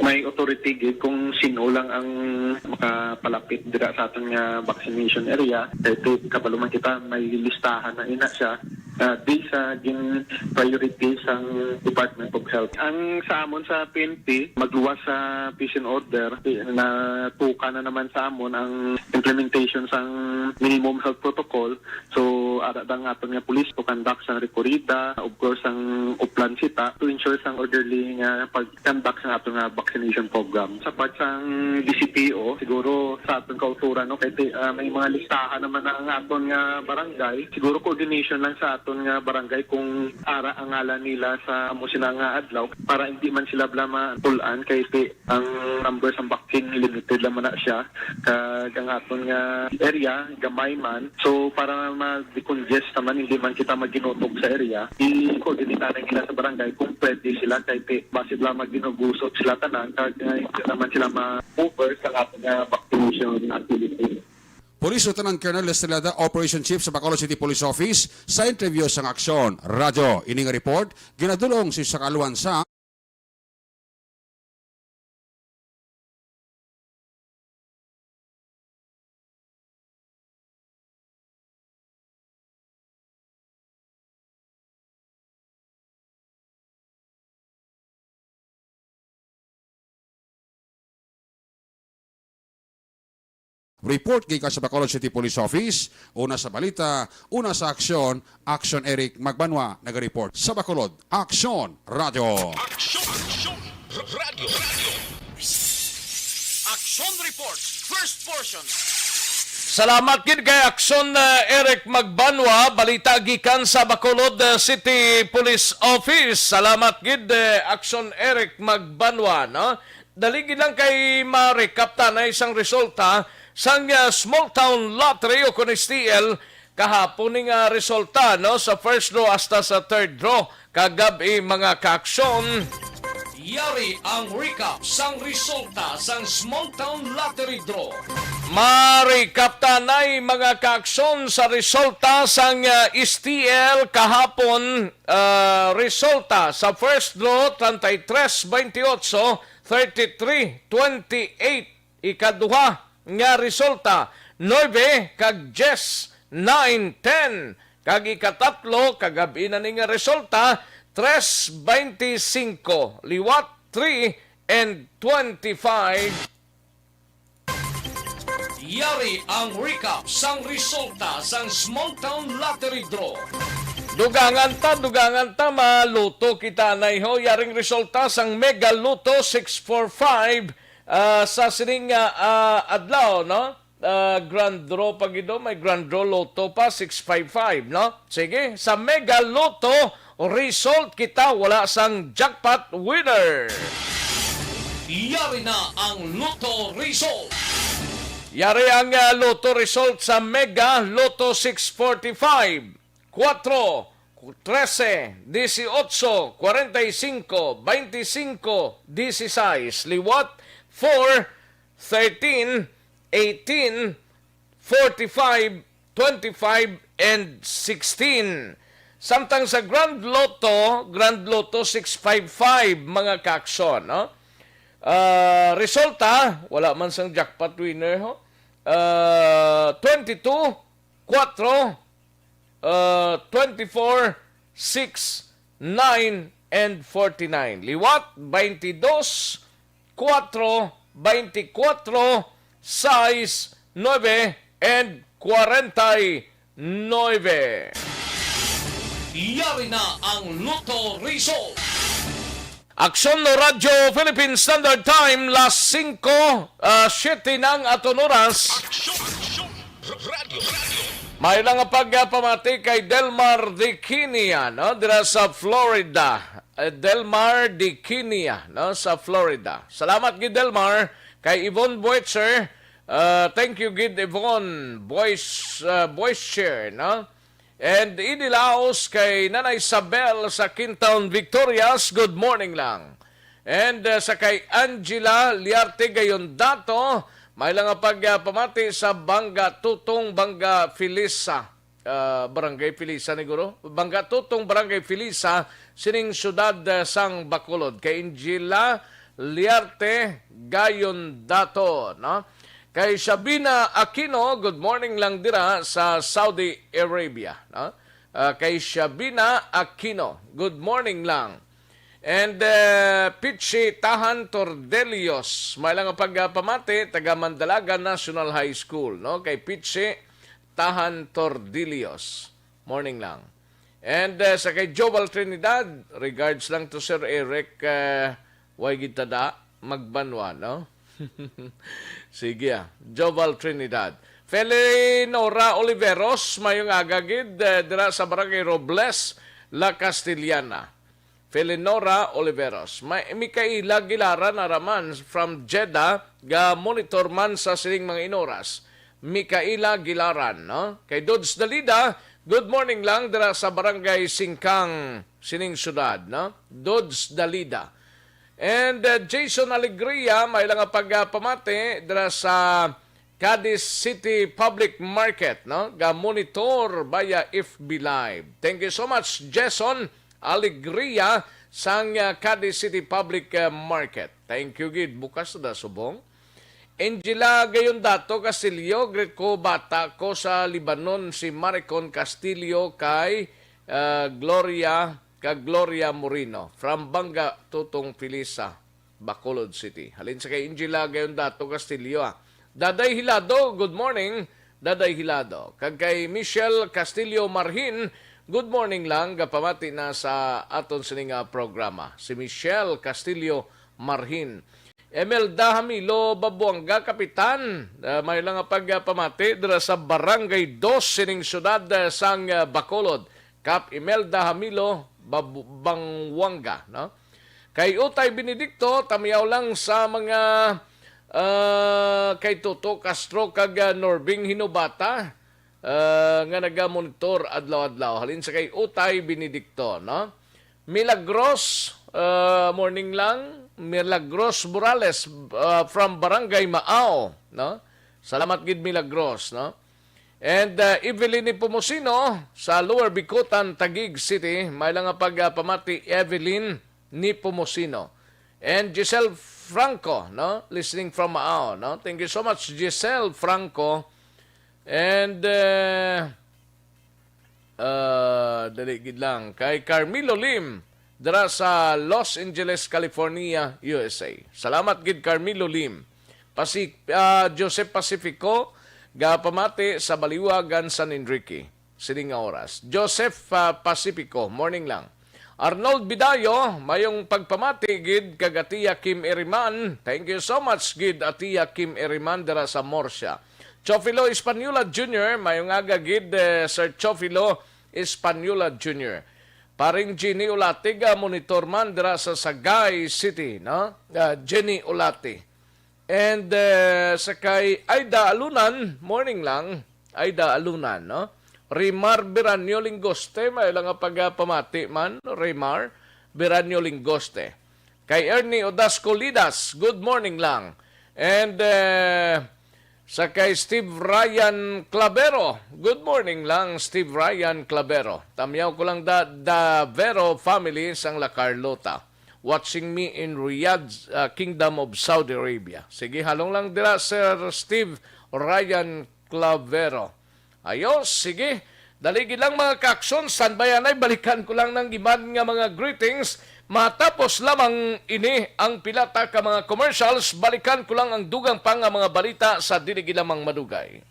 may authority gid kung sino lang ang makapalapit dira sa aton nga vaccination area. Kay ti-, kabalo man kita, may listahan na ina siya, ah, based sa gin priority sang Department of Health. Ang sa amon sa P N P, magluwas sa peace and order, ti-, natuka na naman sa amon ang implementation sang minimum health protocol. So, ara da ang aton nga pulis to conduct sang rekorida, of course, ang Oplan City, to ensure sang orderly nga pag-conduct sang aton nga vaccination program. Sa part sang D C P O, siguro sa aton kauturan, no, kay ti-, ah, may mga listahan naman ang aton nga barangay. Siguro coordination lang sa aton nga barangay kung ara ang ngalan nila sa amo sila nga adlaw para hindi man sila bala mapul-an kay ti-, ang number sang vaccine limited lang man na siya, kag ang aton nga area gamay man. So, para ma-decongest naman, hindi man kita maginutok sa area, i-coordinate na nila sa barangay kung pwede sila, kay ti-, basi lang maginugusot sila tanan, kag, uh, hindi naman sila ma-over sa aton nga vaccination activity. Police Lieutenant Colonel Estrellada, Operation Chief sa Bacolod City Police Office, sa interview sang Aksyon Radyo. Ini nga report ginadul-ong sa kaaluhan sa Report gikan sa Bacolod City Police Office, una sa balita, una sa aksyon, Aksyon Eric Magbanwa nagareport sa Bacolod. Aksyon Radyo. Aksyon, Aksyon Radyo, Radyo. Aksyon Report, first portion. Salamat gid kay Aksyon, uh, Eric Magbanwa. Balita gikan sa Bacolod, uh, City Police Office. Salamat gid, uh, Aksyon Eric Magbanwa, no? Dali gid lang kay ma-recap ta na isang resulta sang, ah, Small Town Lottery o kon S T L kahapon ni nga resulta, no, sa first draw hasta sa third draw kagab-i, mga kaaksyon. Yari ang recap sang resulta sang Small Town Lottery Draw. Ma-recap ta nay, mga kaaksyon, sa resulta sang, ah, S T L kahapon. Ah, resulta sa first draw, treinta y tres veintiocho, thirty-three twenty-eight. Ikaduha nga resulta, nuebe kag diyes nine, ten. Kag ikatatlo, kagab-i na ni nga resulta, tres, twenty-five, liwat three and twenty-five. Yari ang recap sang resulta sang Small Town Lottery Draw. Dugangan ta, dugangan ta, maluto kita anay ho. Yaring resulta sang Mega Lotto six four five, ah, sa sining, ah, ah, adlaw, no? Ah, Grand Draw pa gid, oh. May Grand Draw Lotto pa, six five five, no? Sige, sa Mega Lotto result kita, wala sang jackpot winner. Yari na ang Lotto result. Yari ang, ah, Lotto result sa Mega Lotto six forty-five, four, trese, dieciocho, cuarenta y cinco, veinticinco, dieciséis, liwat, four, thirteen, eighteen, forty-five, twenty-five, and sixteen. Samtang sa Grand Lotto, Grand Lotto six five five, mga kaakson, no? Ah, resulta, wala man sang jackpot winner, ho. Ah, twenty-two, four, ah, twenty-four, six, nine, and forty-nine. Liwat, twenty-two, four, twenty-four, six, nuebe, and forty-nine. Yari na ang Lotto result. Aksyon no Radyo Philippine Standard Time, las singko, ah, siyete na ang aton oras. Aksyon, aksyon, radyo, radyo. May lang nga pagpamati kay Delmar Diquinia, no? Dira sa Florida. Eh, Delmar Diquinia, no? Sa Florida. Salamat gid, Delmar. Kay Yvonne Boetzer, ah, thank you gid, Yvonne. Voice, ah, voice share, no? And Idi Laos kay Nanay Isabel sa Kintown, Victorias, good morning lang. And, uh, sa kay Angela Liarte Gayondato, may lang nga pag, uh, pamati sa Bangga Tutong, Bangga Felisa, uh, Barangay Felisa ni Guro. Bangga Tutong, Barangay Felisa, sining siyudad, uh, sang Bacolod. Kay Angela Liarte Gayondato, no? Kay Shabina Aquino, good morning lang dira sa Saudi Arabia, no? Ah, kay Shabina Aquino, good morning lang. And, eh, Pichi Tahan Tordelios, may lang nga pagpamati, taga Mandalaga National High School, no? Kay Pichi Tahan Tordelios, morning lang. And, eh, sa kay Joval Trinidad, regards lang to Sir Eric, eh, way gid ta da magbanwa, no? Sige, ah. Joval Trinidad. Felinora Oliveros, mayong aga gid, eh, dira sa Barangay Robles, La Castellana. Felinora Oliveros. May Micaela Gilaran Araman from Jeddah, ga monitor man sa sining mga inoras. Micaela Gilaran, no? Kay Dods Dalida, good morning lang dira sa Barangay Singkang, sining syudad, no? Dods Dalida. And, uh, Jason Alegria, may lang nga pagpamati dira sa Cadiz City Public Market, no? Ga monitor via F B Live. Thank you so much, Jason Alegria, sang, uh, Cadiz City Public, uh, Market. Thank you gid. Bukas na subong. Angela Gayondato Castillo, greet ko, bata ko sa Libanon, si Maricon Castillo kay, uh, Gloria, kag Gloria Moreno, from Bangga Tutong Felisa, Bacolod City. Halin sa kay Angela Gayondato Castillo, ah. Daday Hilado, good morning, Daday Hilado. Kag kay Michelle Castillo Marhin, good morning lang, gapamati na sa aton sini nga programa. Si Michelle Castillo Marhin. Emelda Hamilo Babuanga, Kapitan, ah, may lang nga pagpamati dira sa Barangay Dos sining siyudad, ah, sang, ah, Bacolod. Kap Imelda Hamilo Babu-, Bangwanga, no? Kay Utay Benedicto, tamiyaw lang sa mga, ah, kay Toto Castro kag, ah, Norbing Hinobata, ah, nga nagamonitor adlaw-adlaw. Halin sa kay Utay Benedicto, no? Milagros, ah, morning lang. Milagros Morales, ah, from Barangay Maao, no? Salamat gid, Milagros, no? And, uh, Evelyn Nepomuceno sa Lower Bicutan, Taguig City. May lang nga pagpamati, Evelyn Nepomuceno. And Giselle Franco, no? Listening from Maao, no? Thank you so much, Giselle Franco. And, uh, uh, dali gid lang. Kay Carmelo Lim, dira sa Los Angeles, California, U S A. Salamat gid, Carmelo Lim. Pasi-, uh, Joseph Pacifico, gapamati sa Baliwagan, San Enrique. Sini nga oras. Joseph, uh, Pacifico, morning lang. Arnold Bidayo, mayong pagpamati gid kag Atiya Kim Eriman. Thank you so much gid, Atiya Kim Eriman, dira sa Murcia. Chofilo Española Junior, mayong aga gid, eh, Sir Chofilo Española Junior. Paring Jenny Ulati, ah, monitor man dira sa Sagay City, no? Ah, Jenny Ulati. And, eh, sa kay Aida Alunan, morning lang. Aida Alunan, no? Rimar Biranyo Lingoste, may lang nga pagpamati man, Rimar Biranyo Lingoste. Kay Ernie Odasco Lidas, good morning lang. And, eh, sa kay Steve Ryan Clavero, good morning lang, Steve Ryan Clavero. Tamyaw ko lang da, the Vero family sang La Carlota. Watching me in Riyadh, uh, Kingdom of Saudi Arabia. Sige, halong lang dira, Sir Steve Ryan Clavero. Ayos, sige. Dali gid lang, mga kaakson, standby anay, balikan ko lang ng iban nga mga greetings. Matapos lamang ini ang pilata ka mga commercials, balikan ko lang ang dugang pa nga mga balita sa dili gid lamang madugay.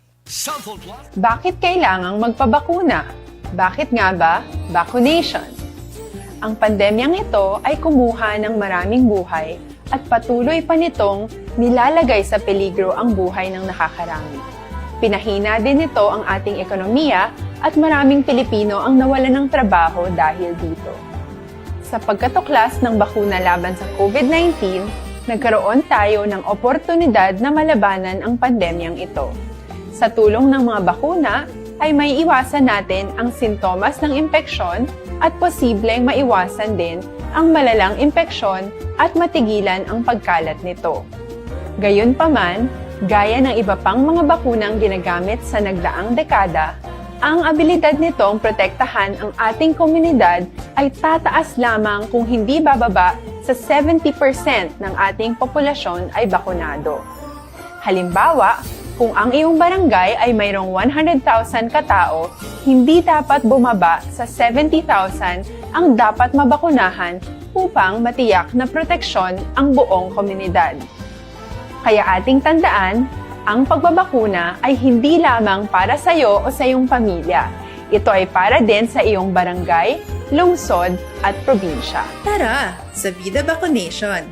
Bakit kailangang magpabakuna? Bakit nga ba vaccination? Ang pandemyang ito ay kumuha ng maraming buhay at patuloy pa nitong nilalagay sa peligro ang buhay ng nakakarami. Pinahina din nito ang ating ekonomiya at maraming Pilipino ang nawalan ng trabaho dahil dito. Sa pagkatuklas ng bakuna laban sa COVID nineteen, nagkaroon tayo ng oportunidad na malabanan ang pandemyang ito. Sa tulong ng mga bakuna, ay maiiwasan natin ang sintomas ng impeksyon at posibleng maiwasan din ang malalang impeksyon at matigilan ang pagkalat nito. Gayunpaman, gaya ng iba pang mga bakunang ginagamit sa nagdaang dekada, ang abilidad nitong protektahan ang ating komunidad ay tataas lamang kung hindi bababa sa seventy percent ng ating populasyon ay bakunado. Halimbawa, kung ang iyong barangay ay mayroong one hundred thousand ka tao, hindi dapat bumaba sa seventy thousand ang dapat mabakunahan upang matiyak na proteksyon ang buong komunidad. Kaya ating tandaan, ang pagbabakuna ay hindi lamang para sa iyo o sa iyong pamilya. Ito ay para din sa iyong barangay, lungsod, at probinsya. Tara sa Vida Vaccination!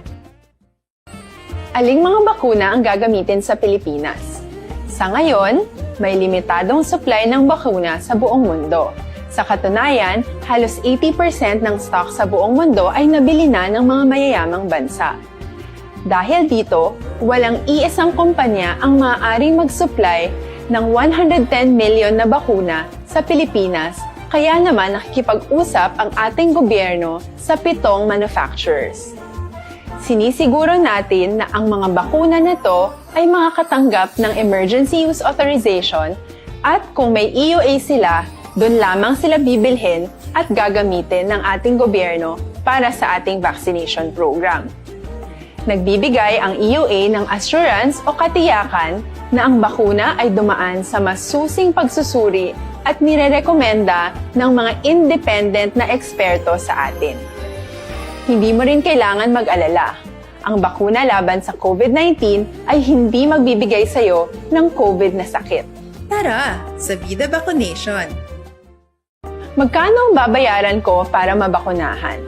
Aling mga bakuna ang gagamitin sa Pilipinas? Sa ngayon, may limitadong supply ng bakuna sa buong mundo. Sa katunayan, halos eighty percent ng stock sa buong mundo ay nabili na ng mga mayayamang bansa. Dahil dito, walang iisang kumpanya ang maaaring mag-supply ng one hundred ten million na bakuna sa Pilipinas, kaya naman nakikipag-usap ang ating gobyerno sa pitong manufacturers. Sinisiguro natin na ang mga bakuna na to ay makakatanggap ng emergency use authorization at kung may E U A sila, doon lamang sila bibilhin at gagamitin ng ating gobyerno para sa ating vaccination program. Nagbibigay ang E U A ng assurance o katiyakan na ang bakuna ay dumaan sa masusing pagsusuri at nirerekomenda ng mga independent na eksperto sa atin. Hindi mo rin kailangan mag-alala. Ang bakuna laban sa COVID nineteen ay hindi magbibigay sa iyo ng COVID na sakit. Tara sa Vida Vaccination! Magkano ang babayaran ko para mabakunahan?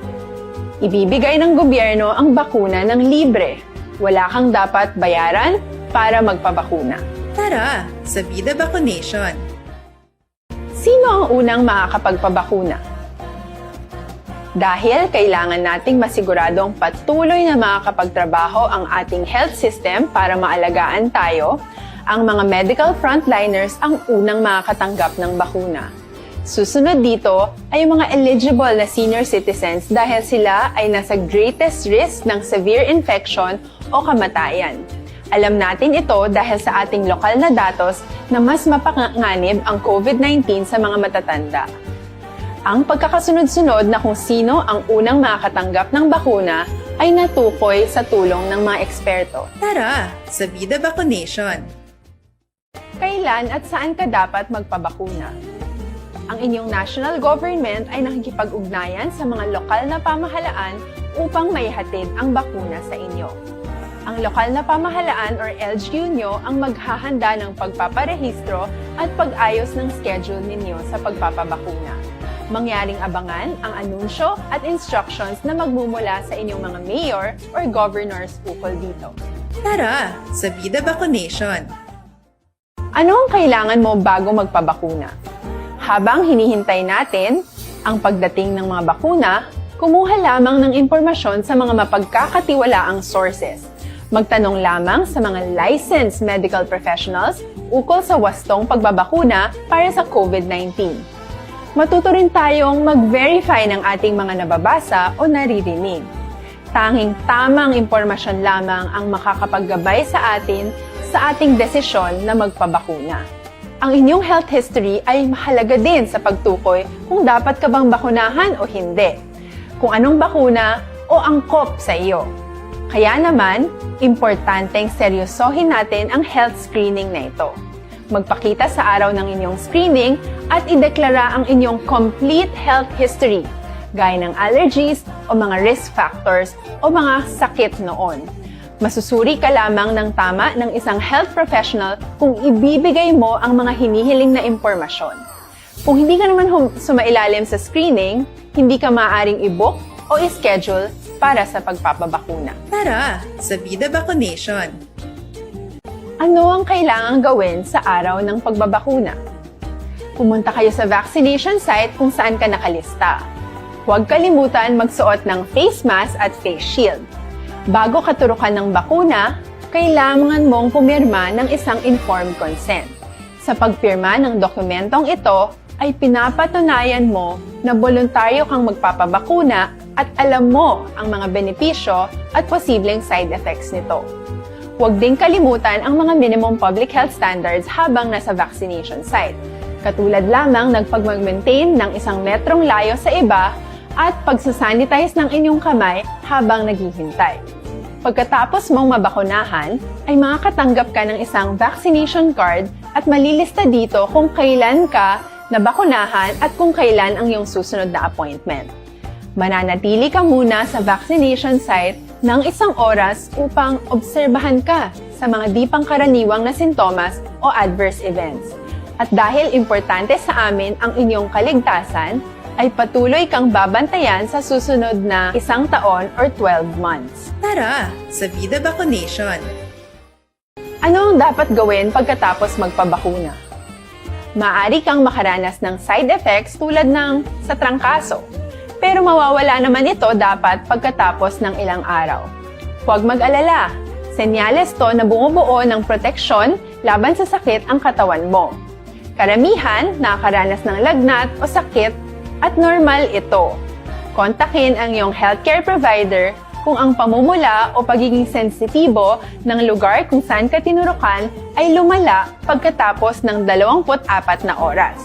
Ibibigay ng gobyerno ang bakuna ng libre. Wala kang dapat bayaran para magpabakuna. Tara sa Vida Vaccination! Sino ang unang makakapagpabakuna? Dahil kailangan nating masiguradong patuloy na makakapagtrabaho ang ating health system para maalagaan tayo, ang mga medical frontliners ang unang makakatanggap ng bakuna. Susunod dito ay ang mga eligible na senior citizens dahil sila ay nasa greatest risk ng severe infection o kamatayan. Alam natin ito dahil sa ating lokal na datos na mas mapanganib ang COVID nineteen sa mga matatanda. Ang pagkakasunod-sunod na kung sino ang unang makakatanggap ng bakuna ay natukoy sa tulong ng mga eksperto. Tara sa Vida Vaccination! Kailan at saan ka dapat magpabakuna? Ang inyong national government ay nakikipag-ugnayan sa mga lokal na pamahalaan upang maihatid ang bakuna sa inyo. Ang lokal na pamahalaan or L G U nyo ang maghahanda ng pagpaparehistro at pag-ayos ng schedule ninyo sa pagpapabakuna. Mangyaring abangan ang anunsyo at instructions na magmumula sa inyong mga mayor or governors ukol dito. Tara sa Vida Vaccination! Ano ang kailangan mo bago magpabakuna? Habang hinihintay natin ang pagdating ng mga bakuna, kumuha lamang ng impormasyon sa mga mapagkakatiwalaang sources. Magtanong lamang sa mga licensed medical professionals ukol sa wastong pagbabakuna para sa COVID nineteen. Matuto rin tayong mag-verify ng ating mga nababasa o naririnig. Tanging tamang impormasyon lamang ang makakapaggabay sa atin sa ating desisyon na magpabakuna. Ang inyong health history ay mahalaga din sa pagtukoy kung dapat ka bang bakunahan o hindi, kung anong bakuna o angkop sa iyo. Kaya naman, importanteng seryosohin natin ang health screening na ito. Magpakita sa araw ng inyong screening at ideklara ang inyong complete health history, gaya ng allergies o mga risk factors o mga sakit noon. Masusuri ka lamang ng tama ng isang health professional kung ibibigay mo ang mga hinihiling na impormasyon. Kung hindi ka naman hum- sumailalim sa screening, hindi ka maaaring i-book o i-schedule para sa pagpapabakuna. Tara sa Vida Vaccination! Ano ang kailangang gawin sa araw ng pagbabakuna? Pumunta kayo sa vaccination site kung saan ka nakalista. Huwag kalimutan magsuot ng face mask at face shield. Bago katurukan ng bakuna, kailangan mong pumirma ng isang informed consent. Sa pagpirma ng dokumentong ito, ay pinapatunayan mo na boluntaryo kang magpapabakuna at alam mo ang mga benepisyo at posibleng side effects nito. Huwag ding kalimutan ang mga minimum public health standards habang nasa vaccination site, katulad lamang ng pagmag-maintain ng isang metrong layo sa iba at pagsasanitize ng inyong kamay habang naghihintay. Pagkatapos mong mabakunahan, ay makakatanggap ka ng isang vaccination card at malilista dito kung kailan ka nabakunahan at kung kailan ang iyong susunod na appointment. Mananatili ka muna sa vaccination site ng isang oras upang obserbahan ka sa mga di pangkaraniwang na sintomas o adverse events. At dahil importante sa amin ang inyong kaligtasan, ay patuloy kang babantayan sa susunod na isang taon or twelve months. Tara sa Vida Vaccination! Ano ang dapat gawin pagkatapos magpabakuna? Maaari kang makaranas ng side effects tulad ng sa trangkaso, pero mawawala naman ito dapat pagkatapos ng ilang araw. Huwag mag-alala, senyales to na bumubuo ng proteksyon laban sa sakit ang katawan mo. Karamihan nakakaranas ng lagnat o sakit at normal ito. Kontakin ang iyong healthcare provider kung ang pamumula o pagiging sensitibo ng lugar kung saan ka tinurukan ay lumala pagkatapos ng dalawampu't apat na oras,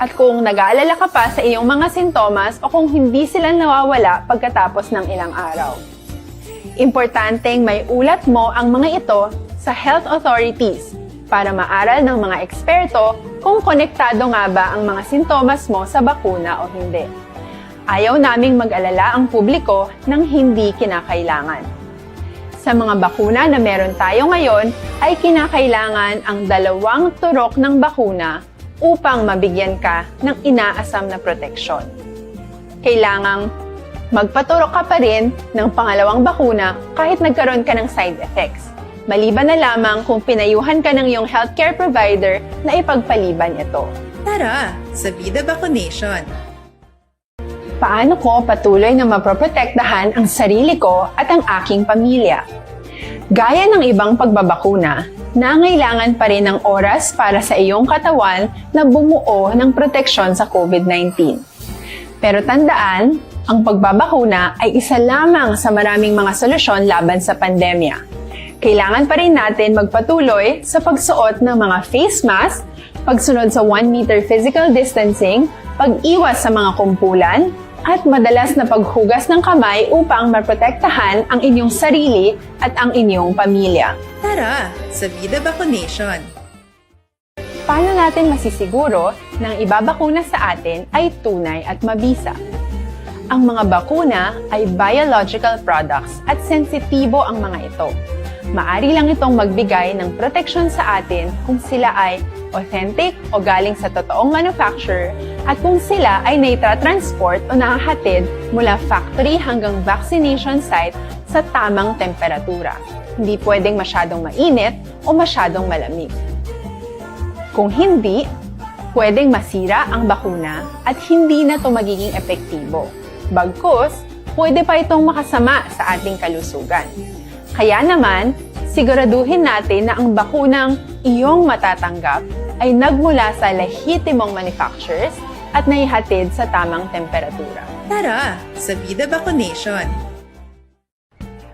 at kung nag-aalala ka pa sa iyong mga sintomas o kung hindi sila nawawala pagkatapos ng ilang araw. Importanteng may ulat mo ang mga ito sa health authorities para maaral ng mga eksperto kung konektado nga ba ang mga sintomas mo sa bakuna o hindi. Ayaw naming mag-alala ang publiko ng hindi kinakailangan. Sa mga bakuna na meron tayo ngayon, ay kinakailangan ang dalawang turok ng bakuna upang mabigyan ka ng inaasam na proteksyon. Kailangang magpaturok ka pa rin ng pangalawang bakuna kahit nagkaroon ka ng side effects, maliban na lamang kung pinayuhan ka ng iyong healthcare provider na ipagpaliban ito. Tara sa Vida Vaccination! Paano ko patuloy na mapoprotektahan ang sarili ko at ang aking pamilya? Gaya ng ibang pagbabakuna, nangailangan pa rin ng oras para sa iyong katawan na bumuo ng proteksyon sa COVID nineteen. Pero tandaan, ang pagbabakuna ay isa lamang sa maraming mga solusyon laban sa pandemya. Kailangan pa rin natin magpatuloy sa pagsuot ng mga face mask, pagsunod sa one meter physical distancing, pag-iwas sa mga kumpulan, at madalas na paghugas ng kamay upang maprotektahan ang inyong sarili at ang inyong pamilya. Tara sa Vida Vaccination! Paano natin masisiguro na ang ibabakuna sa atin ay tunay at mabisa? Ang mga bakuna ay biological products at sensitibo ang mga ito. Maari lang itong magbigay ng proteksyon sa atin kung sila ay authentic o galing sa totoong manufacturer at kung sila ay naitratransport o nahahatid mula factory hanggang vaccination site sa tamang temperatura. Hindi pwedeng masyadong mainit o masyadong malamig. Kung hindi, pwedeng masira ang bakuna at hindi na ito magiging epektibo. Bagkus, pwede pa itong makasama sa ating kalusugan. Kaya naman, siguraduhin natin na ang bakunang iyong matatanggap ay nagmula sa lehitimong manufacturers at naihatid sa tamang temperatura. Tara, sa Vida Vacunation!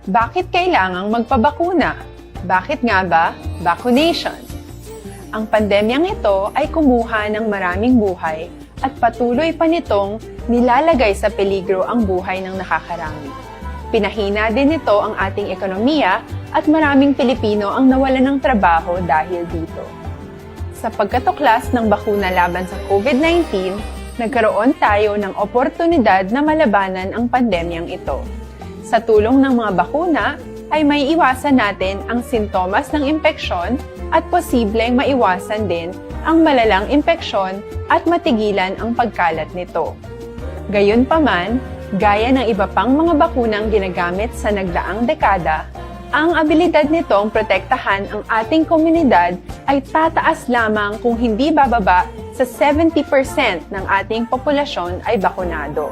Bakit kailangang magpabakuna? Bakit nga ba vacunation? Ang pandemyang ito ay kumuha ng maraming buhay at patuloy pa nitong nilalagay sa peligro ang buhay ng nakakarami. Pinahina din nito ang ating ekonomiya at maraming Pilipino ang nawalan ng trabaho dahil dito. Sa pagkatuklas ng bakuna laban sa COVID nineteen, nagkaroon tayo ng oportunidad na malabanan ang pandemyang ito. Sa tulong ng mga bakuna, ay maiiwasan natin ang sintomas ng impeksyon at posibleng maiwasan din ang malalang impeksyon at matigilan ang pagkalat nito. Gayunpaman, gaya ng iba pang mga bakunang ginagamit sa nagdaang dekada, ang abilidad nitong protektahan ang ating komunidad ay tataas lamang kung hindi bababa sa seventy percent ng ating populasyon ay bakunado.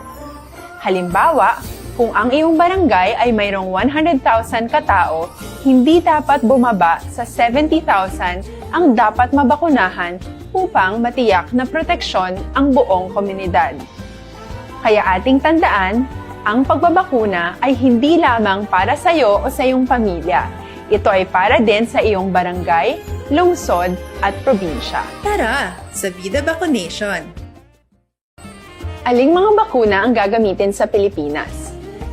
Halimbawa, kung ang iyong barangay ay mayroong one hundred thousand ka tao, hindi dapat bumaba sa seventy thousand ang dapat mabakunahan upang matiyak na proteksyon ang buong komunidad. Kaya ating tandaan, ang pagbabakuna ay hindi lamang para sa iyo o sa iyong pamilya. Ito ay para din sa iyong barangay, lungsod, at probinsya. Tara, sa Vida Vacunation! Aling mga bakuna ang gagamitin sa Pilipinas?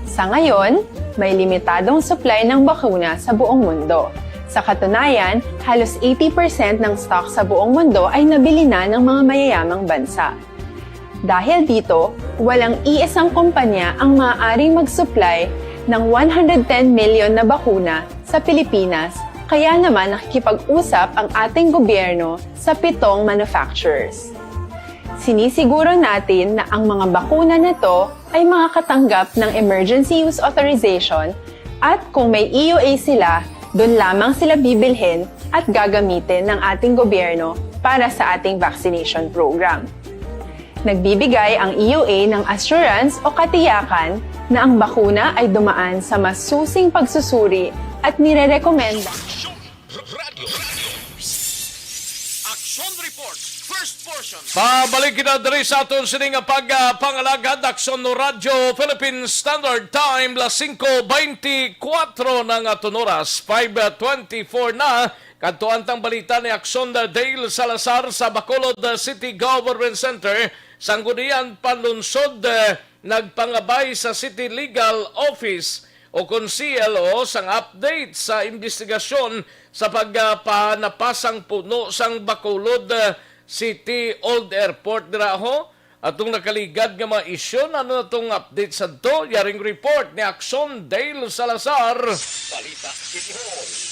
Sa ngayon, may limitadong supply ng bakuna sa buong mundo. Sa katunayan, halos eighty percent ng stock sa buong mundo ay nabili na ng mga mayayamang bansa. Dahil dito, walang iisang kumpanya ang maaaring mag-supply ng one hundred ten million na bakuna sa Pilipinas, kaya naman nakikipag-usap ang ating gobyerno sa pitong manufacturers. Sinisiguro natin na ang mga bakuna na to ay makakatanggap ng emergency use authorization at kung may E U A sila, doon lamang sila bibilhin at gagamitin ng ating gobyerno para sa ating vaccination program. Nagbibigay ang E U A ng assurance o katiyakan na ang bakuna ay dumaan sa masusing pagsusuri at nirerekomenda. Aksyon Report, first portion. Pabalik kita diri sa aton sini nga pagpangalagad, Aksyon Radyo Philippine Standard Time, las singko beintikwatro na nga aton oras, five twenty-four na. Kadto ang balita ni Aksyon Dale Salazar sa Bacolod City Government Center, Sangguniang Panlungsod, eh, nagpangabay sa City Legal Office o kon C L O sang update sa imbestigasyon sa pagpanapasang puno sang Bacolod, eh, City Old Airport dira, ho. Atong nakaligad nga mga isyu, ano na tong update sadto? Yaring report ni Aksyon Dale Salazar. Balita City Hall.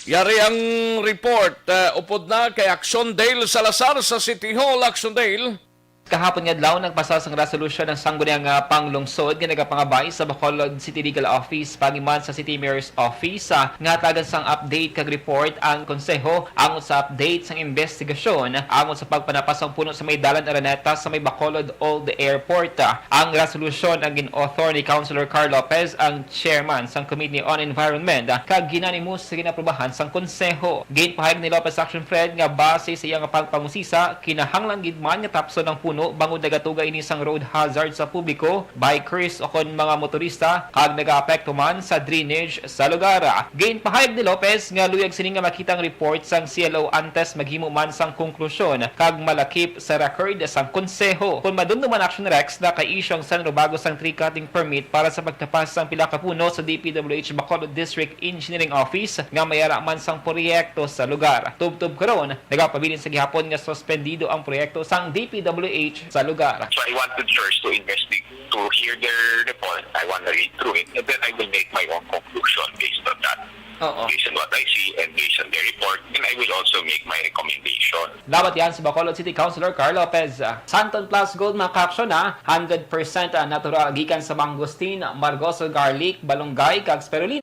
Yari ang report, eh, upod na kay Aksyon Dale Salazar sa City Hall. Aksyon Dale. Kahapon nga adlaw, nagpasa sang resolusyon ang Sangguniang, ah, Panglungsod nga nagapangabay sa Bacolod City Legal Office paghuman sa City Mayor's Office, ah, nga hatagan sang update kag report ang Konseho angot sa update sang investigasyon angot sa pagpanapas sang puno sa may Dalan Araneta sa may Bacolod Old Airport. Ang resolusyon ang gin-author ni Councilor Carl Lopez, ang chairman sang Committee on Environment, kag unanimous nga gin-aprubahan sang Konseho. Ginpahayag ni Lopez Action Fred nga base sa iya nga pagpangusisa, kinahanglan gid man nga tapson ang puno bangod nagatuga ini sang road hazard sa publiko, bikers, o kon mga motorista, kag nagaapekto man sa drainage sa lugar. Ginpahayag ni Lopez nga luyag sini nga makita ang report sang C L O antes maghimo man sang konklusyon kag malakip sa record sang konseho. Kon madumdom man, Action Rex, naka-issue ang San Robago sang tree cutting permit para sa pagtapas sang pila ka puno sa D P W H Bacolod District Engineering Office nga may ara man sang proyekto sa lugar. Tubtob karon, nagapabilin sa gihapon nga suspendido ang proyekto sang D P W H sa lugar. So I wanted first to investigate, to hear their report. I want to read through it, and then I will make my own conclusion based on that. Oo. Based on what I see and based on their report, then I will also make my recommendation. Dawat yan si Bacolod City Councilor Carl Lopez. Santon Plus Gold, mga ka-aksyon, ha? Hundred percent natural, gikan sa mangosteen, margoso, garlic, balunggay, kag spirulina.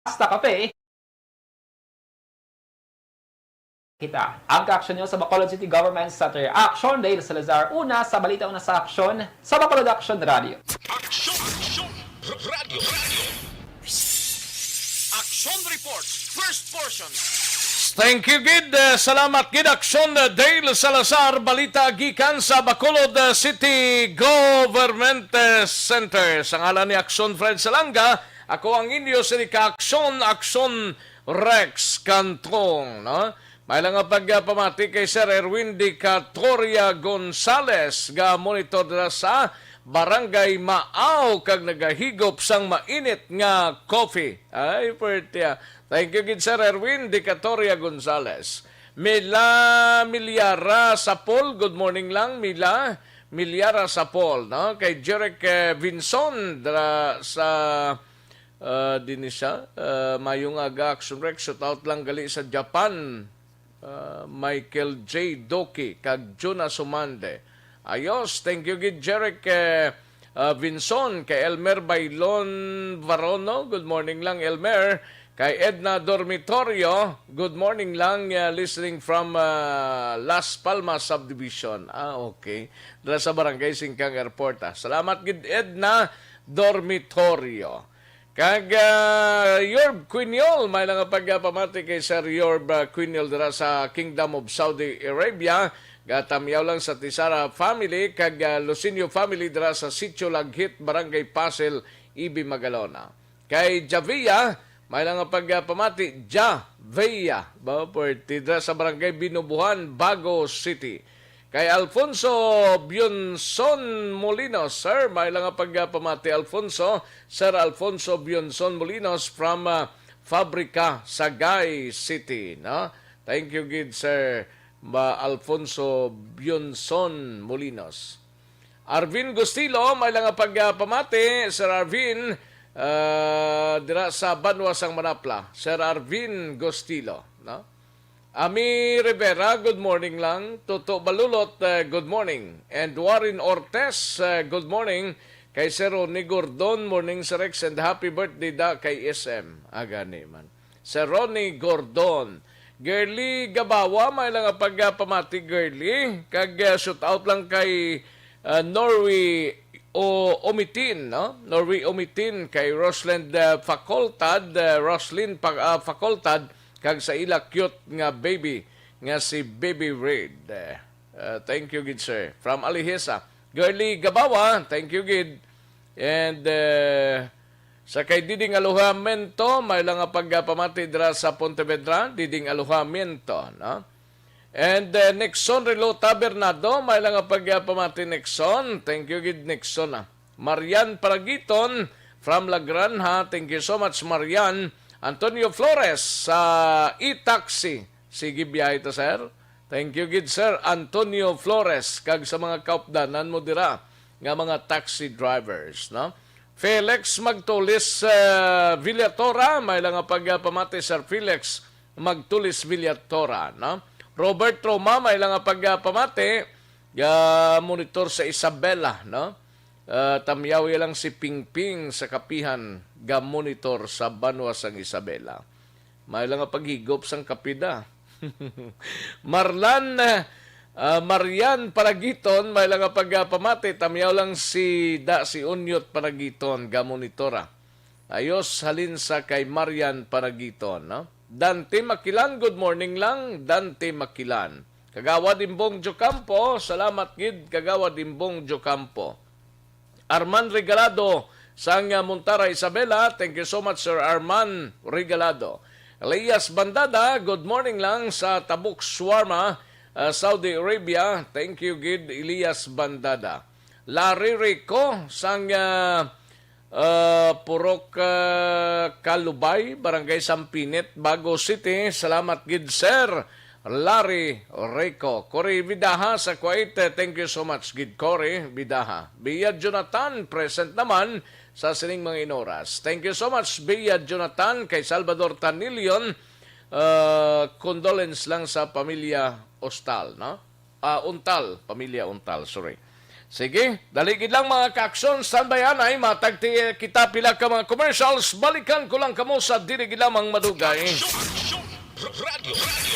Basta kape. Kita ang ka-aksyon nyo sa Bacolod City Government Center. Aksyon, Dale Salazar. Una sa balita, una sa aksyon, sa Bacolod Aksyon Radio. Aksyon! Aksyon! Radio! Radio! Action Report, first portion. Thank you, gid. Eh, salamat, gid. Aksyon, eh, Dale Salazar. Balita gikan sa Bacolod, eh, City Government, eh, Center. Sa ngalan ni Aksyon Fred Salanga, ako ang inyo sini ka-aksyon, Aksyon Rex Cantong, no? May lang nga pagpamati kay Sir Erwin Dicatoria Gonzales, ga monitor dira sa Barangay Maaw kag nagahigop sang mainit nga coffee. Ay, pwerte, ah. Thank you gid, Sir Erwin Dicatoria Gonzales. Mila Milyara Sapol, good morning lang, Mila Milyara Sapol, no? Kay Jeric, eh, Vinson, dira sa, ah, dinhi siya, ah, mayong aga, Action Rex, shout out lang gali sa Japan. Ah, Michael J Doki kag Juna Sumande. Ayos, thank you gid, Jeric, eh, ah, Vinson, kay Elmer Bailon Varono. Good morning lang, Elmer. Kay Edna Dormitorio, good morning lang, ah, listening from, ah, Las Palmas Subdivision. Ah, okay. Dala sa Barangay Singkang Airport, ah. Salamat gid, Edna Dormitorio. Kag, ah, Yorb Quiniol, may lang nga pagpamati kay Sir Yorb, ah, Quiniol dira sa Kingdom of Saudi Arabia. Gatamyaw lang sa Tisara family kag, ah, Lucinio family dira sa Sitio Laghit, Barangay Pasil, Ibi, Magalona. Kay Javia, may lang nga pagpamati, Javia, ba, pwerte, dira sa Barangay Binubuhan, Bago City. Kay Alfonso Bionson Molinos, sir, may lang nga pagpamati, Alfonso, Sir Alfonso Bionson Molinos from, ah, Fabrica, Sagay City, no? Thank you gid, Sir, ba, Alfonso Bionson Molinos. Arvin Gustilo, may lang nga pagpamati, Sir Arvin, ah, dira sa banwa sang Manapla, Sir Arvin Gustilo, no? Ami Rivera, good morning lang. Toto Balulot, eh, good morning. And Warren Ortez, eh, good morning. Kay Sir Ronnie Gordon, morning, Sir Rex, and happy birthday da kay S M. Agani man. Sir Ronnie Gordon. Girly Gabawa, may lang nga pagpamati, Girly. Kag, eh, shout out lang kay, eh, Norway o Omitin, no? Norway Omitin, kay Rosland, eh, Facultad, eh, Roslyn Pa-, ah, Facultad, kag sa ila cute nga baby nga si Baby Red. Eh, uh, thank you gid, sir. From Alihesa. Girly Gabawa, thank you gid. And, uh, Sa kay Diding Alojamiento, may lang nga pagpamati dira sa Pontevedra, Diding Alojamiento, no? And, uh, Nixon Relo Tabernado, may lang nga pagpamati, Nixon. Thank you gid, Nixon, ah. Marian Paragiton from La Granja. Thank you so much, Marian. Antonio Flores sa e-taxi. Sige, biyahe ta, sir. Thank you gid, Sir Antonio Flores, kag sa mga kaupdanan mo dira nga mga taxi drivers, no? Felix Magtulis, uh, Villatora, may lang nga pagpamati, Sir Felix Magtulis Villatora, no? Robert Roma, may lang nga pagpamati, ga-monitor sa Isabela, no? Ah, tamyawi lang si Pingping sa kapihan, ga-monitor sa banwa sang Isabela. May lang nga paghigop sang kape da. Marlan, ah, Marian Paragiton, may lang nga pagpamati, tamyaw lang si da, si Unyot Paragiton, ga-monitora. Ayos, halin sa kay Marian Paragiton, no? Dante Makilan, good morning lang, Dante Makilan. Kagawad Imbong Jocampo, salamat gid, Kagawad Imbong Jocampo. Arman Regalado sang, uh, Montara, Isabela, thank you so much, Sir Arman Regalado. Elias Bandada, good morning lang sa Tabuk Shawarma, uh, Saudi Arabia. Thank you gid, Elias Bandada. Larry Rico sang, uh, uh, Purok, uh, Kalubay, Barangay Sampinit, Bago City. Salamat gid, Sir Larry Rico. Cory Vidaha sa Kuwait, thank you so much gid, Cory Vidaha. Bia Jonathan, present naman sa sining mga inoras. Thank you so much, Bia Jonathan, kay Salvador Tanilion. Uh, condolence lang sa pamilya Ostal, no? Ah, Untal, pamilya Untal, sorry. Sige, dali gid lang, mga kaaksyon, standby anay, matagti kita pila ka mga commercials, balikan ko lang kamo sa dili gid lamang madugay. Aksyon, aksyon, radyo, radyo.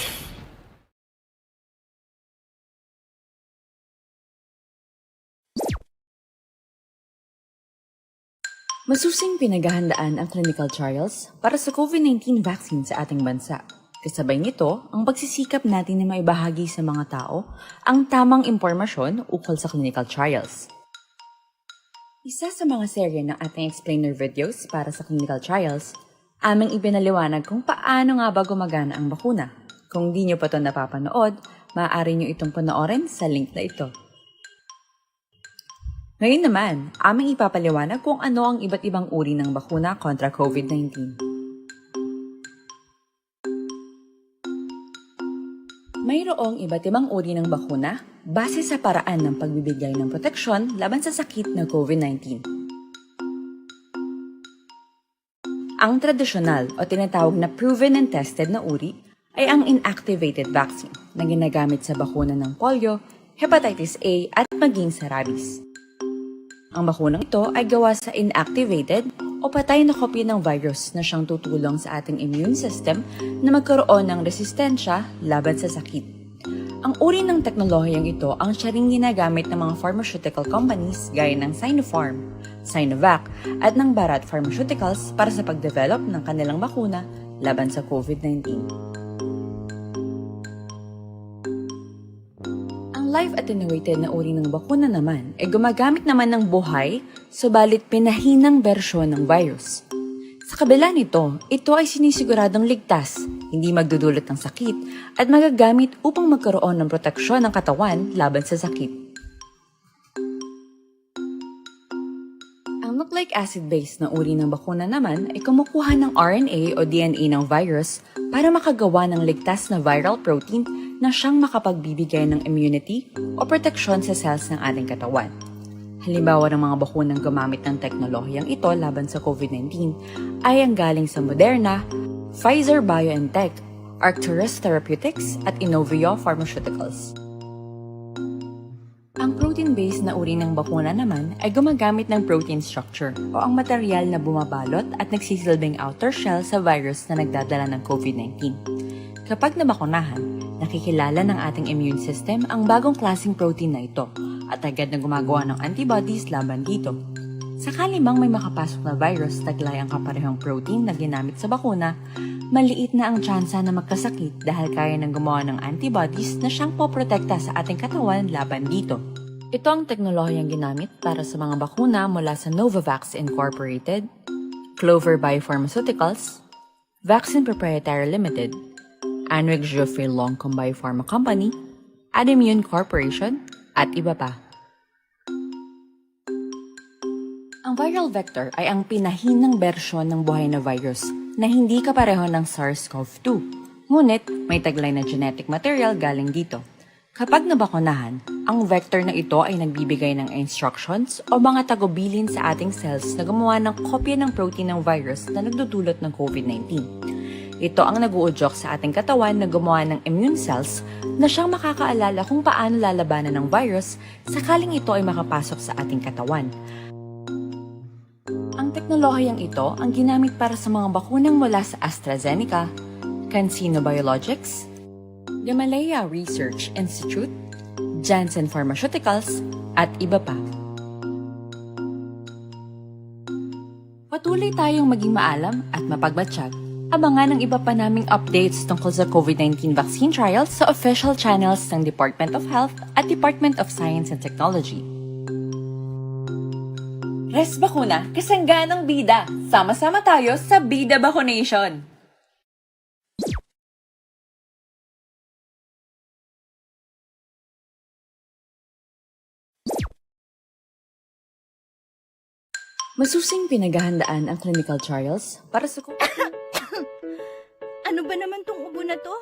Masusing pinaghahandaan ang clinical trials para sa COVID nineteen vaccine sa ating bansa. Kasabay nito, ang pagsisikap natin na maibahagi sa mga tao ang tamang impormasyon ukol sa clinical trials. Isa sa mga serye ng ating explainer videos para sa clinical trials, aming ipinaliwanag kung paano nga ba gumagana ang bakuna. Kung di nyo pa to napapanood, maaari nyo itong panoorin sa link na ito. Ngayon naman, aming ipapaliwanag kung ano ang iba't ibang uri ng bakuna kontra COVID nineteen. Mayroong iba't ibang uri ng bakuna base sa paraan ng pagbibigay ng proteksyon laban sa sakit na COVID nineteen. Ang tradisyonal o tinatawag na proven and tested na uri ay ang inactivated vaccine na ginagamit sa bakuna ng polio, hepatitis A, at maging sa rabies. Ang bakunang ito ay gawa sa inactivated o patay na kopya ng virus na siyang tutulong sa ating immune system na magkaroon ng resistensya laban sa sakit. Ang uri ng teknolohiyang ito ang siya ring ginagamit ng mga pharmaceutical companies gaya ng Sinopharm, Sinovac, at ng Bharat Pharmaceuticals para sa pagdevelop ng kanilang bakuna laban sa COVID nineteen. Ang live attenuated na uri ng bakuna naman ay gumagamit naman ng buhay, subalit pinahinang bersyon ng virus. Sa kabila nito, ito ay sinisiguradong ligtas, hindi magdudulot ng sakit, at magagamit upang magkaroon ng proteksyon ng katawan laban sa sakit. Ang nucleic acid-based na uri ng bakuna naman ay kumukuha ng R N A o D N A ng virus para makagawa ng ligtas na viral protein na siyang makapagbibigay ng immunity o proteksyon sa cells ng ating katawan. Halimbawa ng mga bakunang gumamit ng teknolohiyang ito laban sa COVID nineteen ay ang galing sa Moderna, Pfizer-BioNTech, Arcturus Therapeutics, at Inovio Pharmaceuticals. Ang protein-based na uri ng bakuna naman ay gumagamit ng protein structure o ang material na bumabalot at nagsisilbing outer shell sa virus na nagdadala ng COVID nineteen. Kapag nabakunahan, nakikilala ng ating immune system ang bagong klaseng protein na ito at agad na gumagawa ng antibodies laban dito. Sakali mang may makapasok na virus taglay ang kaparehong protein na ginamit sa bakuna, maliit na ang tsansa na magkasakit dahil kaya nang gumawa ng antibodies na siyang poprotekta sa ating katawan laban dito. Ito ang teknolohiyang ginamit para sa mga bakuna mula sa Novavax Incorporated, Clover Biopharmaceuticals, Vaccine Proprietary Limited, Anwick Geoffrey Longcom Biopharma Company, Adimmune Corporation, at iba pa. Ang viral vector ay ang pinahinang bersyon ng buhay na virus na hindi kapareho ng SARS-CoV two. Ngunit may taglay na genetic material galing dito. Kapag nabakunahan, ang vector na ito ay nagbibigay ng instructions o mga tagubilin sa ating cells na gumawa ng kopya ng protein ng virus na nagdudulot ng COVID nineteen. Ito ang nag-uudyok sa ating katawan na gumawa ng immune cells na siyang makakaalala kung paano lalabanan ng virus sakaling ito ay makapasok sa ating katawan. Ang teknolohiyang ito ang ginamit para sa mga bakunang mula sa AstraZeneca, CanSino Biologics, Gamaleya Research Institute, Janssen Pharmaceuticals, at iba pa. Patuloy tayong maging maalam at mapagmatsyag. Abangan ang iba pa naming updates tungkol sa COVID nineteen vaccine trials sa official channels ng Department of Health at Department of Science and Technology. Res Bakuna, kasangganang bida. Sama-sama tayo sa Bida Bakunation. Masusing pinaghahandaan ang clinical trials para sa ku- Ano ba naman tong ubo na to?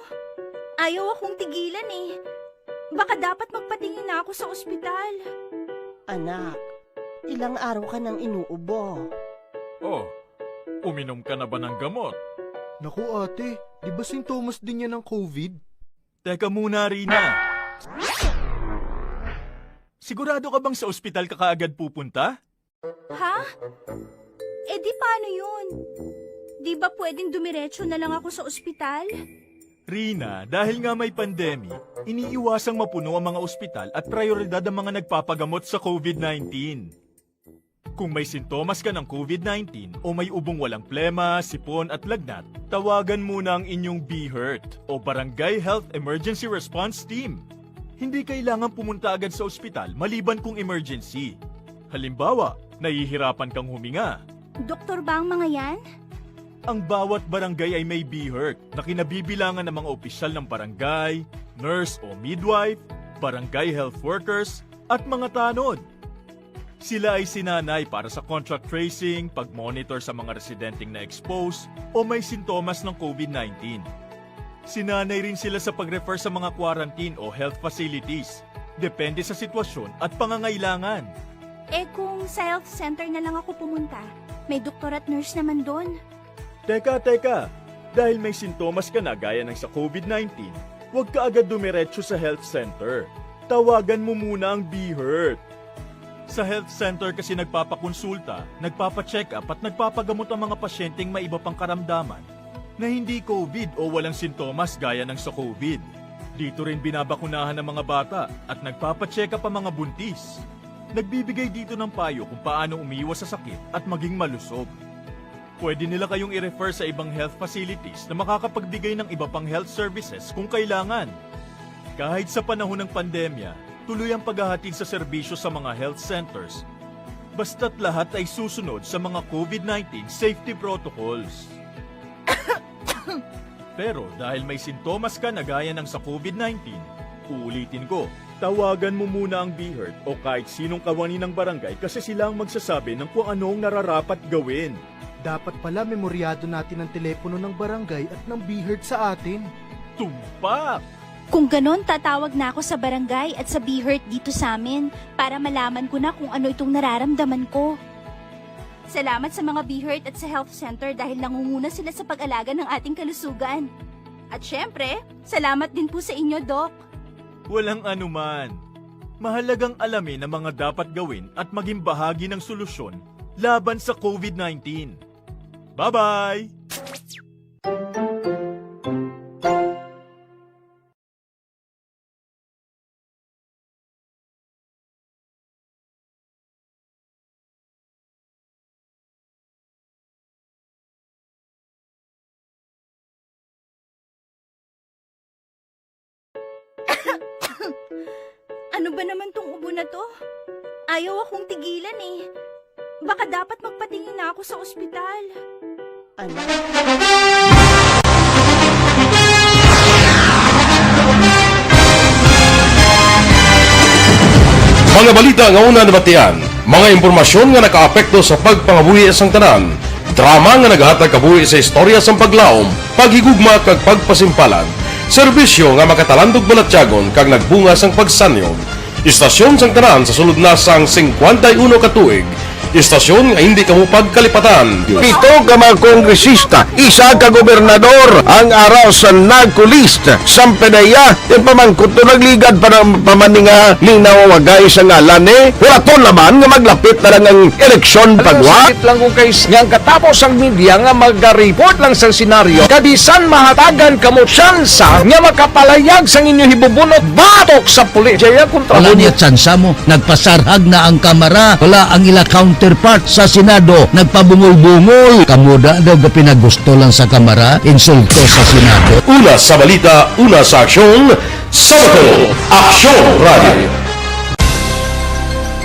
Ayaw akong tigilan eh. Baka dapat magpatingin na ako sa ospital. Anak, ilang araw ka nang inuubo. Oh, uminom ka na ba ng gamot? Naku ate, di ba sintomas din yan ng COVID? Teka muna, Rina. Sigurado ka bang sa ospital ka kaagad pupunta? Ha? Eh di paano yun? Di ba pwedeng dumiretso na lang ako sa ospital? Rina, dahil nga may pandemic, iniiwasang mapuno ang mga ospital at prioridad ang mga nagpapagamot sa COVID nineteen. Kung may sintomas ka ng COVID nineteen o may ubong walang plema, sipon at lagnat, tawagan muna ang inyong BHERT o Barangay Health Emergency Response Team. Hindi kailangan pumunta agad sa ospital maliban kung emergency. Halimbawa, nahihirapan kang huminga. Doktor ba ang mga yan? Ang bawat barangay ay may BHERT na kinabibilangan ng mga opisyal ng barangay, nurse o midwife, barangay health workers, at mga tanod. Sila ay sinanay para sa contact tracing, pag-monitor sa mga residenteng na-expose o may sintomas ng COVID nineteen. Sinanay rin sila sa pag-refer sa mga quarantine o health facilities, depende sa sitwasyon at pangangailangan. Eh kung sa health center na lang ako pumunta, may doktor at nurse naman doon. Teka, teka! Dahil may sintomas ka na gaya ng sa COVID nineteen, huwag ka agad dumiretso sa health center. Tawagan mo muna ang BHERT. Sa health center kasi nagpapakonsulta, nagpapacheck-up at nagpapagamot ang mga pasyenteng may iba pang karamdaman na hindi COVID o walang sintomas gaya ng sa COVID. Dito rin binabakunahan ang mga bata at nagpapacheck-up ang mga buntis. Nagbibigay dito ng payo kung paano umiwas sa sakit at maging malusog. Pwede nila kayong i-refer sa ibang health facilities na makakapagbigay ng iba pang health services kung kailangan. Kahit sa panahon ng pandemya, tuloy ang paghahatid sa serbisyo sa mga health centers, basta't lahat ay susunod sa mga COVID nineteen safety protocols. Pero dahil may sintomas ka na gaya ng sa COVID nineteen, uulitin ko, tawagan mo muna ang BHERT o kahit sinong kawani ng barangay kasi sila ang magsasabi ng kung ano ang nararapat gawin. Dapat pala memoryado natin ang telepono ng barangay at ng BHERT sa atin. Tumpak! Kung ganon, tatawag na ako sa barangay at sa BHERT dito sa amin para malaman ko na kung ano itong nararamdaman ko. Salamat sa mga BHERT at sa health center dahil nangunguna sila sa pag-alaga ng ating kalusugan. At syempre, salamat din po sa inyo, Doc. Walang anuman. Mahalagang alamin ang mga dapat gawin at maging bahagi ng solusyon laban sa COVID nineteen. Bye-bye! Ano ba naman tong ubo na to? Ayaw akong tigilan eh. Baka dapat magpatingin na ako sa ospital. Mga balita nga una nabatian, mga impormasyon nga nakaapekto sa pagpangabuhi sang tanan, drama nga nagahatag kabuhi sa istorya sang paglaom, paghigugma kag pagpasimpalan, serbisyo nga makatalandog balatyagon kag nagbunga sang pagsanyog. Istasyon sang tanan sa sulod na sang singkwenta y uno ka tuig, istasyon nga indi kamo pagkalipatan. Pito ka mga kongresista, isa ka gobernador ang ara sa NAGCO list. Sampanaya, ipamangkot to nagligad pa na pa man ni nga linawagay sa ngalan ni. Wala to laman nga maglapit na lang ang eleksyon pagwa. Sakit lang kung kay nga ang katapos ang media nga maga-report lang sa senaryo, kabisan mahatagan kamo tsansa nga makapalayag sang inyo hibubunot batok sa pulis. Jaya kontra Wala mo. Niya tsansa mo. Nagpasarhag na ang kamara. Wala ang ila counterpart sa Senado. Nagpabungol-bungol. Kamo da daw ga pinagusto lang sa kamara. Insulto sa Senado. Una sa balita, una sa aksyon, sa Bacolod, Aksyon Radio.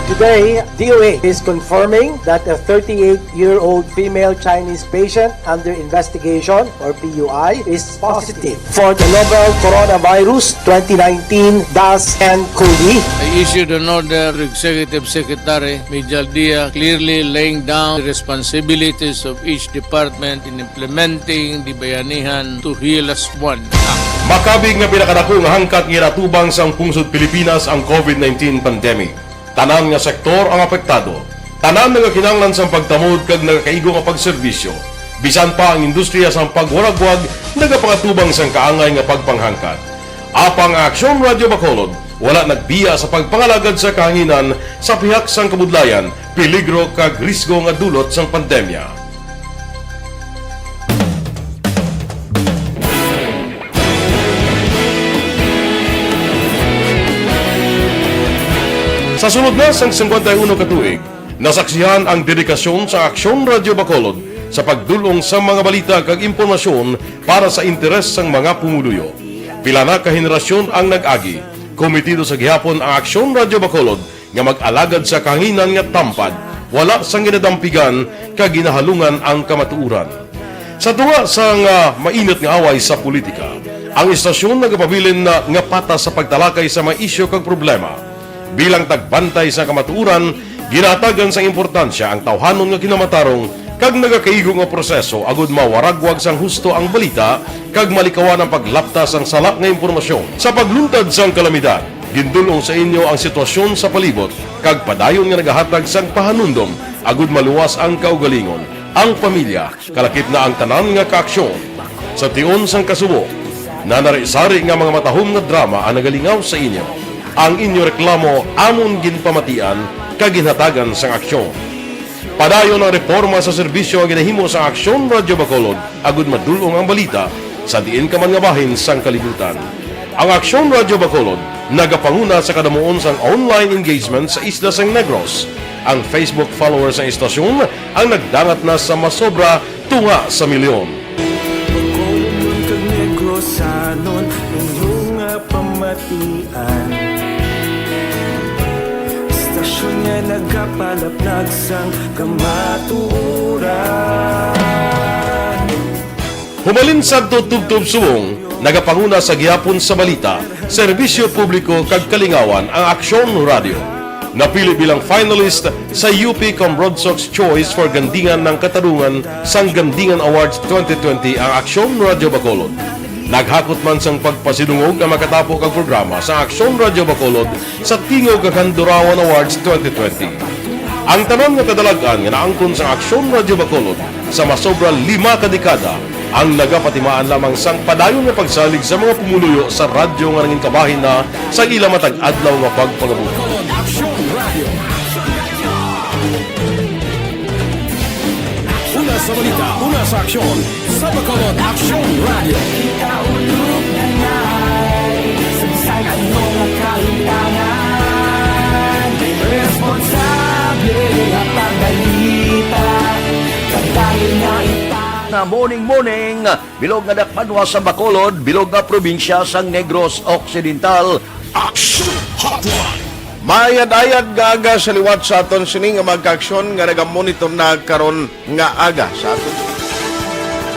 Today, D O H is confirming that a thirty-eight-year-old female Chinese patient under investigation, or P U I, is positive for the novel Coronavirus twenty nineteen dash N COVID. I issued an order to Executive Secretary Mijal Dia clearly laying down the responsibilities of each department in implementing the Bayanihan to Heal Us One Act. Makabig nga pinakadako nga hangkat nga ginatubang sang pungsod Pilipinas ang COVID nineteen pandemic. Tanan nga sektor ang apektado. Tanan nagakinahanglan sang pagtamod kag nagakaigo nga pagserbisyo. Bisan pa ang industriya sang pagwaragwag nagapangatubang sang kaangay nga pagpanghangkat. Apang ang Aksyon Radyo Bacolod wala nagbiya sa pagpangalagad sa kahanginan sa pihak sang kabudlayan, peligro kag risgo nga dulot sang pandemya. Sa sulod na sang singkwenta y uno ka tuig, nasaksihan ang dedikasyon sa Aksyon Radyo Bacolod sa pagdul-ong sa mga balita kag impormasyon para sa interes sang mga pumuluyo. Pila na ka henerasyon ang nag-agi, komitido sa gihapon ang Aksyon Radyo Bacolod nga mag-alagad sa kahanginan nga tampad, wala sang ginadampigan kag ginahalungan ang kamatuoran. Sa tunga sang, ah, mainit nga away sa politika, ang istasyon nagapabilin na nga patas sa pagtalakay sa mga isyu kag problema. Bilang tagbantay sa kamatuoran, ginahatagan sang importansya ang tawhanon nga kinamatarong kag nagakaigo nga proseso agud mawaragwag sang husto ang balita kag malikawan ang paglapta sang sala nga impormasyon. Sa pagluntad sang kalamidad, gindul-ong sa inyo ang sitwasyon sa palibot kag padayon nga nagahatag sang pahanumdom agud maluwas ang kaugalingon, ang pamilya, kalakip na ang tanan nga kaaksyon. Sa tion sang kasubo, nanari-sari nga mga matahom nga drama ang nagalingaw sa inyo. Ang inyo reklamo amon ginpamatian kag ginhatagan sang aksyon. Padayon ang reporma sa serbisyo nga ginahimo sang Aksyon Radyo Bacolod agud madul-ong ang balita sa diin ka man nga bahin sang kalibutan. Ang Aksyon Radyo Bacolod nagapanguna sa kadamuon sang online engagement sa isla sang Negros. Ang Facebook followers sang istasyon ang nagdangat na sa masobra tunga sa milyon. Bacolodnon kag Negrosanon, inyo nga pamatian. Istasyon nga nagapalaplag sang kamatuoran. Humalin sadto tubtob subong, nagapanguna sa gihapon sa balita, serbisyo publiko kag kalingawan ang Aksyon Radyo. Napili bilang finalist sa U P Cambronsox Choice for Gandingan ng Katarungan sang Gandingan Awards twenty twenty ang Aksyon Radyo Bacolod. Naghakot man sang pagpasidungog ang makatapo kag programa sa Aksyon Radyo Bacolod sa Tingog kag Handurawan Awards twenty twenty. Ang tanan nga kadalag-an nga naangkon sang Aksyon Radyo Bacolod sa masobra lima ka dekada ang nagapatimaan lamang sang padayon nga pagsalig sa mga pumuluyo sa radyo nga nangin kabahin na sa ila matag adlaw nga pagpangabuhi. Aksyon Radyo. Una sa balita, una sa aksyon, sa Bacolod Aksyon Radyo. Kita ulog na nai, sa bisan ano nga kahitangan, responsable nga pagbalita, pagdayon nga ita. Na morning, morning, bilog nga dakpanwa sa Bacolod, bilog nga probinsya sa Negros Occidental. Aksyon Hotline. Maayad-ayad nga aga sa liwat sa aton sini nga mga kaaksyon nga nagamonitor na karon nga aga sa aton.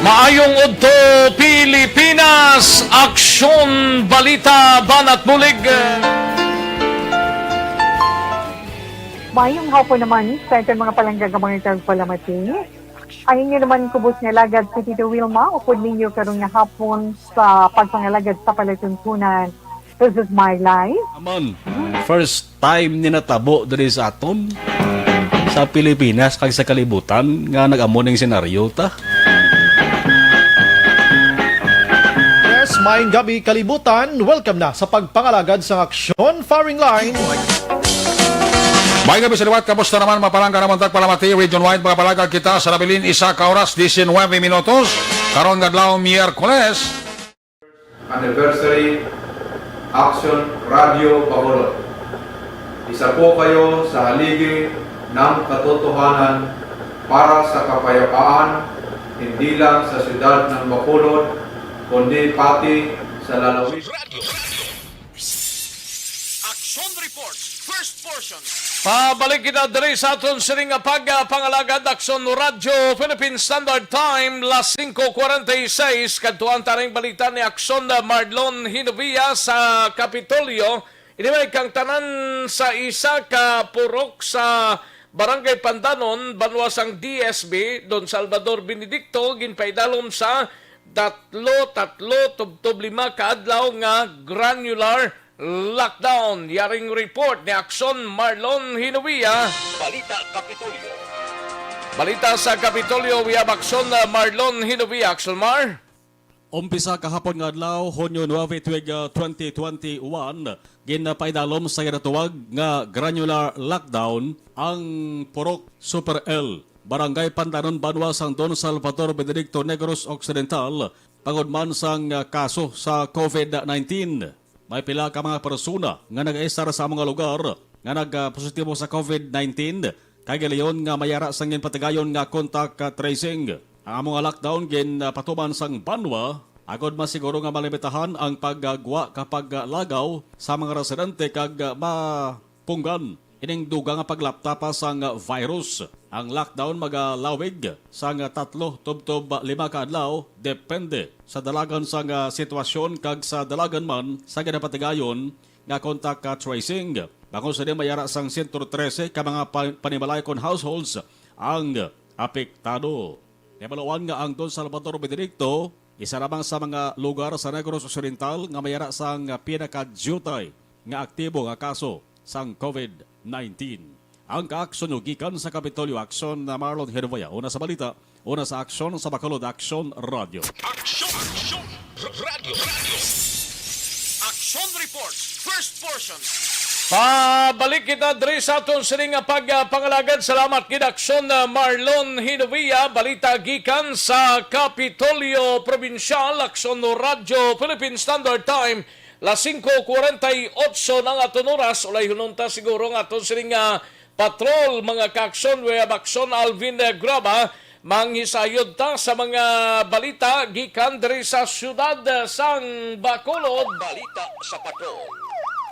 Maayong udto, Pilipinas! Aksyon, balita, banat bulig. Mayong hapon naman sa aton mga palangga nga mga tagpalamati. Ang inyo naman kubos nga alagad si Tito Wilma, upod ninyo karon nga hapon sa pagpangalagad sa palatuntunan. This is my life. Naman, first time ni natabo diri sa aton, sa Pilipinas kag sa kalibutan nga nag-amo ning senaryo ta. Yes, maayong gabi, kalibutan. Welcome na sa pagpangalagad sang aksyon, firing line. May gabi sa liwat, kamusta naman, mga palangga namon tagpalamati, region wide, mga palangga kita sa nabilin, isa ka oras, diecinuebe minutos, karon nga adlaw, Miyerkules. Anniversary Action Radio Bacolod. Isa po kayo sa haligi ng katotohanan para sa kapayapaan, hindi lang sa siyudad ng Bacolod, kundi pati sa lalawigan. Action Reports, first portion. Pabalik kita diri sa aton sini nga pagpangalagad, Action Radio Philippine Standard Time, las singko kwarenta y seis. Kadtuan taning balita ni Action Marlon Hinovia sa Kapitolyo. Anyway, kang tanan sa isa ka purok sa Barangay Pandanon, banwa sang D S B, Don Salvador Benedicto, ginpaidalom sa tatlo, tatlo, tubtob lima ka adlaw nga granular lockdown. Yaring report ni Action Marlon Hinovia. Balita Kapitolyo. Balita sa Kapitolyo, we have Action, uh, Marlon Hinovia. Action Mar. Umpisa kahapon nga adlaw, Hunyo nuebe, tuig, uh, twenty twenty-one, ginpaidalom sa ginatawag nga granular lockdown ang Purok Super L, Barangay Pandanon, banwa sang Don Salvador Benedicto, Negros Occidental, bangod man sang, uh, kaso sa COVID nineteen. May pila ka mga persona nga nag-estar sa amo nga lugar nga nag, ah, positibo sa COVID nineteen, kay giliyon nga may ara sang ginpatigayon nga contact, ah, tracing. Ang amo nga lockdown ginpatuman sang banwa agod masiguro nga malimitahan ang paggwa ka paglagaw sa mga residente kag, ah, mapunggan ining dugang nga paglapta pa sang virus. Ang lockdown magalawig sang tatlo tubtob lima ka adlaw, depende sa dalagan sang sitwasyon kag sa dalagan man sa ginapatigayon nga contact tracing. Bangod sini, may ara sang sento trese ka mga pa-, panimalay kon households ang apektado. Nahibaluan nga ang Don Salvador Benedicto isa lamang sa mga lugar sa Negros Occidental nga may ara sang pinakadiutay nga aktibo nga kaso sang COVID nineteen. Ang kaaksyon gikan sa Kapitolyo Aksyon na Marlon Hervaya. Una sa balita, una sa aksyon sa Bacolod Aksyon Radio. Aksyon, aksyon, r-, radio, radio. Action Reports, first portion. Pabalik kita diri sa aton sini nga pagpangalagad. Salamat gid, Aksyon, uh, Marlon Hinovia. Balita gikan sa Kapitolyo Probinsyal, Aksyon Radyo Philippine Standard Time, las singko kwarenta y ocho na ang aton oras. Ulay hunonta siguro ang aton sini nga patrol, mga kaaksyon. We have Aksyon Alvin, uh, Graba. Manghisayod ta sa mga balita gikan diri sa siyudad sang Bacolod. Balita sa Patrol.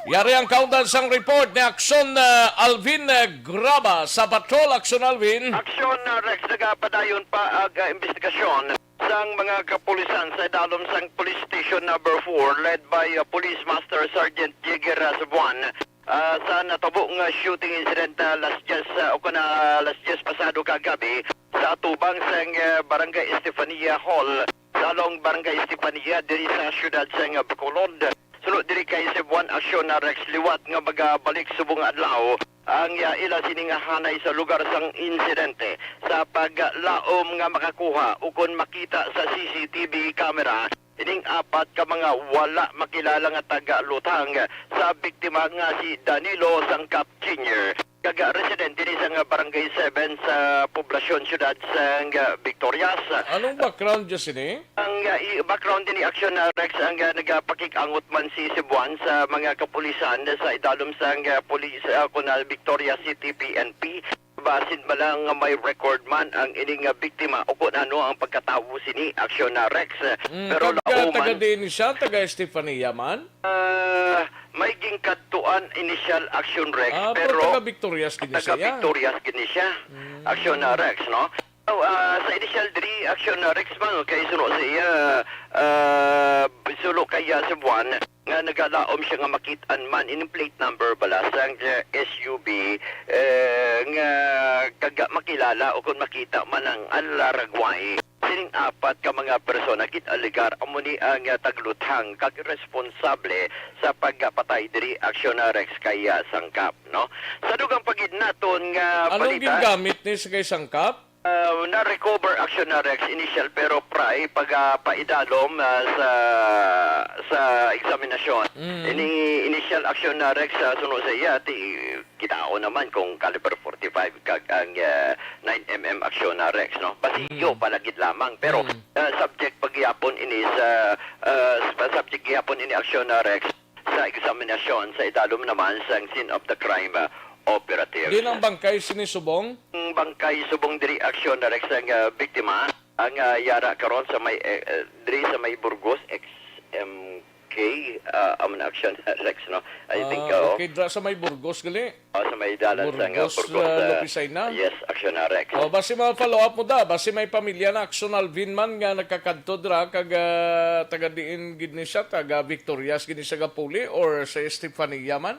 Yari ang kaundan sang report ni Aksyon, uh, Alvin, uh, Graba sa Patrol. Aksyon, Alvin. Aksyon, uh, Rex, nagapadayon pa ang, uh, investigasyon sang mga kapulisan sa idalom sang Police Station Number Four, led by, uh, Police Master Sergeant Jigger Rasbuan. Ah, sa natabo nga shooting incident, ah, las diyes, ah, o kana las diyes pasado kagabi sa atubang sang, ah, Barangay Estefania Hall, sa Long Barangay Estefania, diri sa siyudad sang Bacolod. Suno diri kay Cebuan Aksyon na Rex, liwat nga magabalik subong nga adlaw ang, ah, ila sini nga hanay sa lugar sang insidente sa paglaom nga makakuha ukon makita sa C C T V camera ining apat ka mga wala makilala nga taga-Lutang sa biktima nga si Danilo Sangkap Junior, kag residente ni sang Barangay Seven sa poblasyon siyudad sang Victorias. Anong background dyan sini? Ang, uh, i-, background din ni Aksyon na Rex ang, uh, nagapakig-angot man si Cebuan sa mga kapulisan sa idalom sang, uh, pulis, uh, kunal Victorias City P N P. Basin ba lang nga may record man ang ini nga biktima o kung ano ang pagkatawo sini, Aksyon na Rex. Mm, pero kag, ah, laoman taga diin siya? Taga Estefania man? Ah, May gingkadtuan initial action, Rex, Ah, pero pero taga Victorias gini siya. Taga Victorias gini siya. Mm. Action na, Rex, no? So, ah, sa initial diri action na, Rex, man, kay suno sa iya, ah, sulo kaya sa buwan nga nagalaom siya nga makit-an man ining plate number bala sang, eh, S U V, eh, nga kaga makilala o kung makita man ang alaragway. Sining apat ka mga persona gid alegar amo ni ang, ah, tagluthang kag responsable sa pagpatay diri aksyon na Rex kay, ah, Sangkap, no? Sa dugang pa gid naton nga Anong balita, gingamit ni sa kay Sangkap? Ah, na-recover aksyon na Rex initial pero pray pag, ah, paidalom, ah, sa sa eksaminasyon. Mm. Ini initial aksyon na Rex sa suno sa iya ti Kitaon naman kung caliber forty-five kag ang, ah, nine M M aksyon na Rex, no? Basiyo Mm. pa lagi lamang, pero, Mm. ah, subject pa gihapon ini sa, ah, sa subject gihapon ini aksyon na Rex sa eksaminasyon sa idalom naman sang scene of the crime, ah, operative. Diin ang bangkay sini subong? Ang bangkay subong diri aksyon na Rex ang, ah, biktima. Ang, ah, yara karon sa may, eh, eh, diri sa may Burgos, X M K, ah, amo na aksyon, Rex, no? I think, Ah, oo. Okay, dra sa may Burgos gali. Oh, sa may dalan sa nga Burgos, Burgos, ah, ah, Lupicay na. Yes, aksyon na, Rex. Oh, basi ma-follow up mo da, basi may pamilya na aksyon Alvin man nga nagkakadto dra kag, ah, taga diin gid ni siya, taga Victorias gid ni siya gapuli or sa Estefania man?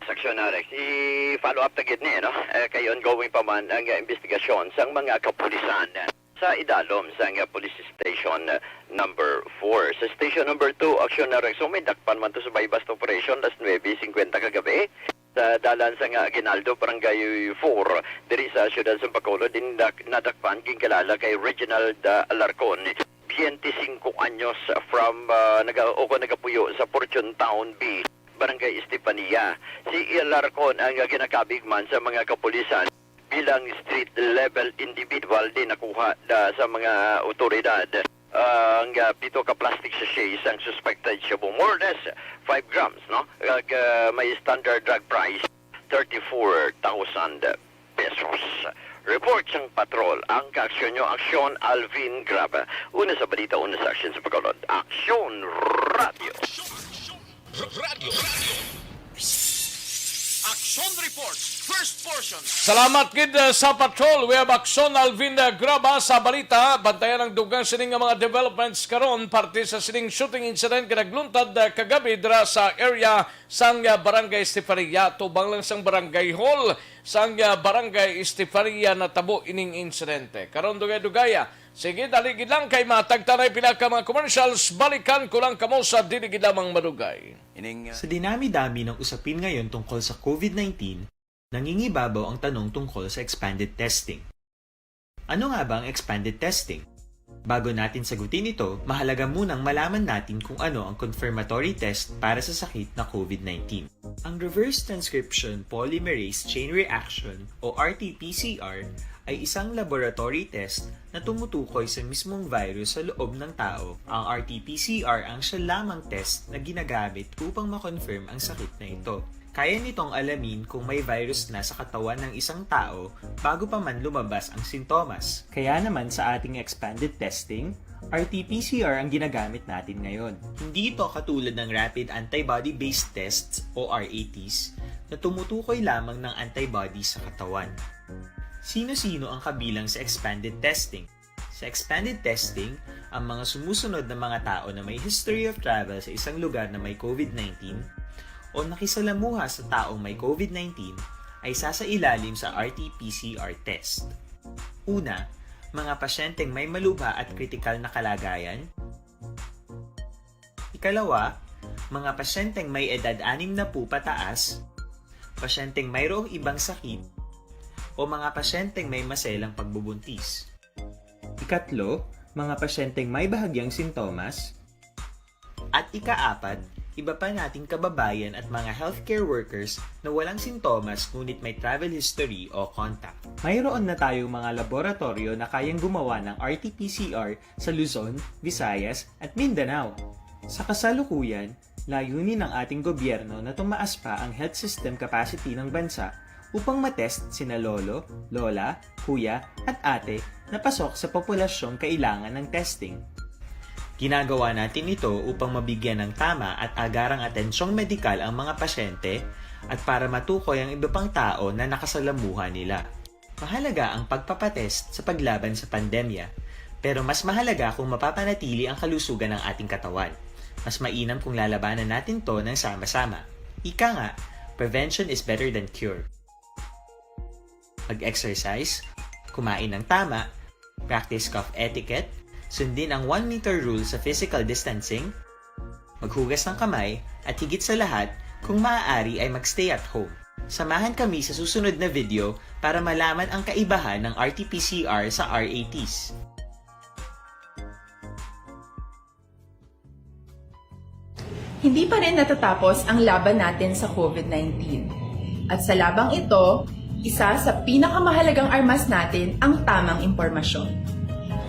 Sa aksyon na, Rex. I-follow up ta gid ni, no? Eh, kay ongoing pa man ang, ah, investigasyon sang mga kapulisan sa idalom sang, ah, police station, ah, number four. Sa station number two, aksyon na, Rex. So, may dakpan man to sa buy-bust operation, alas nuebe cincuenta kagabi. Sa dalan sa nga Aguinaldo, Barangay four, diri sa siyudad sa Bacolod, din dak-, nadakpan, ginkilala kay Reginald, ah, Alarcon, twenty-cinco anyos, from, ah, naga-, o kung nagapuyo sa Fortune Town B, Barangay Estefania. Si Alarcon ang ginakabig man sa mga kapulisan bilang street level individual din nakuha da sa mga otoridad. Ang, ah, pito ka plastic sachets ang suspected shabu, more or less five grams, no? Kag, ah, may standard drug price, thirty-four thousand pesos. Report sang patrol, ang kaaksyon nyo, Aksyon Alvin Grab. Una sa balita, una sa aksyon sa Bacolod. Aksyon Radio. Radyo. Action Report, first portion. Salamat gid, uh, sa patrol. We have Aksyon Alvin, uh, Graba sa balita. Bantayan ang dugang sini nga mga developments karon parte sa sining shooting incident nga nagluntad, uh, kagabi dira sa area sang, uh, Barangay Estefania, tubang lang sang Barangay Hall sang, uh, Barangay Estefania natabo ining insidente. Karon dugay-dugaya. Sige, dali gid lang kay matagtanay pila ka mga commercials. Balikan ko lang kamo sa dili gid lamang madugay. Ining, uh, Sa dinami-dami ng usapin ngayon tungkol sa COVID nineteen, nangingibabaw ang tanong tungkol sa expanded testing. Ano nga ba ang expanded testing? Bago natin sagutin ito, mahalaga munang malaman natin kung ano ang confirmatory test para sa sakit na COVID nineteen. Ang reverse transcription polymerase chain reaction o R T P C R ay isang laboratory test na tumutukoy sa mismong virus sa loob ng tao. Ang R T P C R ang siya lamang test na ginagamit upang ma-confirm ang sakit na ito. Kaya nitong alamin kung may virus na sa katawan ng isang tao bago pa man lumabas ang sintomas. Kaya naman sa ating expanded testing, R T P C R ang ginagamit natin ngayon. Hindi ito katulad ng rapid antibody-based tests o R A Ts na tumutukoy lamang ng antibody sa katawan. Sino-sino ang kabilang sa expanded testing? Sa expanded testing, ang mga sumusunod na mga tao na may history of travel sa isang lugar na may COVID nineteen o nakisalamuha sa taong may COVID nineteen ay sasailalim sa R T P C R test. Una, mga pasyenteng may malubha at kritikal na kalagayan. Ikalawa, mga pasyenteng may edad anim na po pataas, pasyenteng mayroong ibang sakit, o mga pasyenteng may maselang pagbubuntis. Ikatlo, mga pasyenteng may bahagyang sintomas. At ikaapat, iba pa nating kababayan at mga healthcare workers na walang sintomas ngunit may travel history o contact. Mayroon na tayong mga laboratoryo na kayang gumawa ng R T P C R sa Luzon, Visayas, at Mindanao. Sa kasalukuyan, layunin ng ating gobyerno na tumaas pa ang health system capacity ng bansa upang matest sina lolo, lola, kuya, at ate na pasok sa populasyong kailangan ng testing. Ginagawa natin ito upang mabigyan ng tama at agarang atensyong medikal ang mga pasyente at para matukoy ang iba pang tao na nakasalamuha nila. Mahalaga ang pagpapatest sa paglaban sa pandemya, pero mas mahalaga kung mapapanatili ang kalusugan ng ating katawan. Mas mainam kung lalabanan natin to ng sama-sama. Ika nga, prevention is better than cure. Mag-exercise, kumain ng tama, practice cough etiquette, sundin ang one meter rule sa physical distancing, maghugas ng kamay, at higit sa lahat, kung maaari ay mag-stay at home. Samahan kami sa susunod na video para malaman ang kaibahan ng R T P C R sa R A Ts. Hindi pa rin natatapos ang laban natin sa COVID nineteen. At sa labang ito, isa sa pinakamahalagang armas natin ang tamang impormasyon.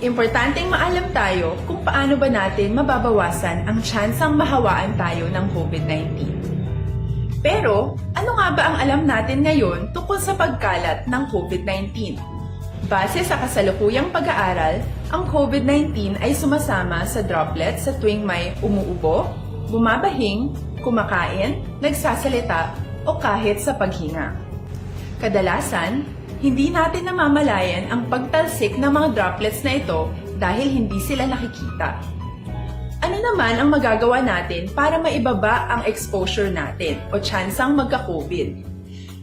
Importanteng maalam tayo kung paano ba natin mababawasan ang tsansang mahawaan tayo ng COVID nineteen. Pero, ano nga ba ang alam natin ngayon tungkol sa pagkalat ng COVID nineteen? Base sa kasalukuyang pag-aaral, ang COVID nineteen ay sumasama sa droplets sa tuwing may umuubo, bumabahing, kumakain, nagsasalita, o kahit sa paghinga. Kadalasan, hindi natin namamalayan ang pagtalsik ng mga droplets na ito dahil hindi sila nakikita. Ano naman ang magagawa natin para maibaba ang exposure natin o tsansang magka-COVID?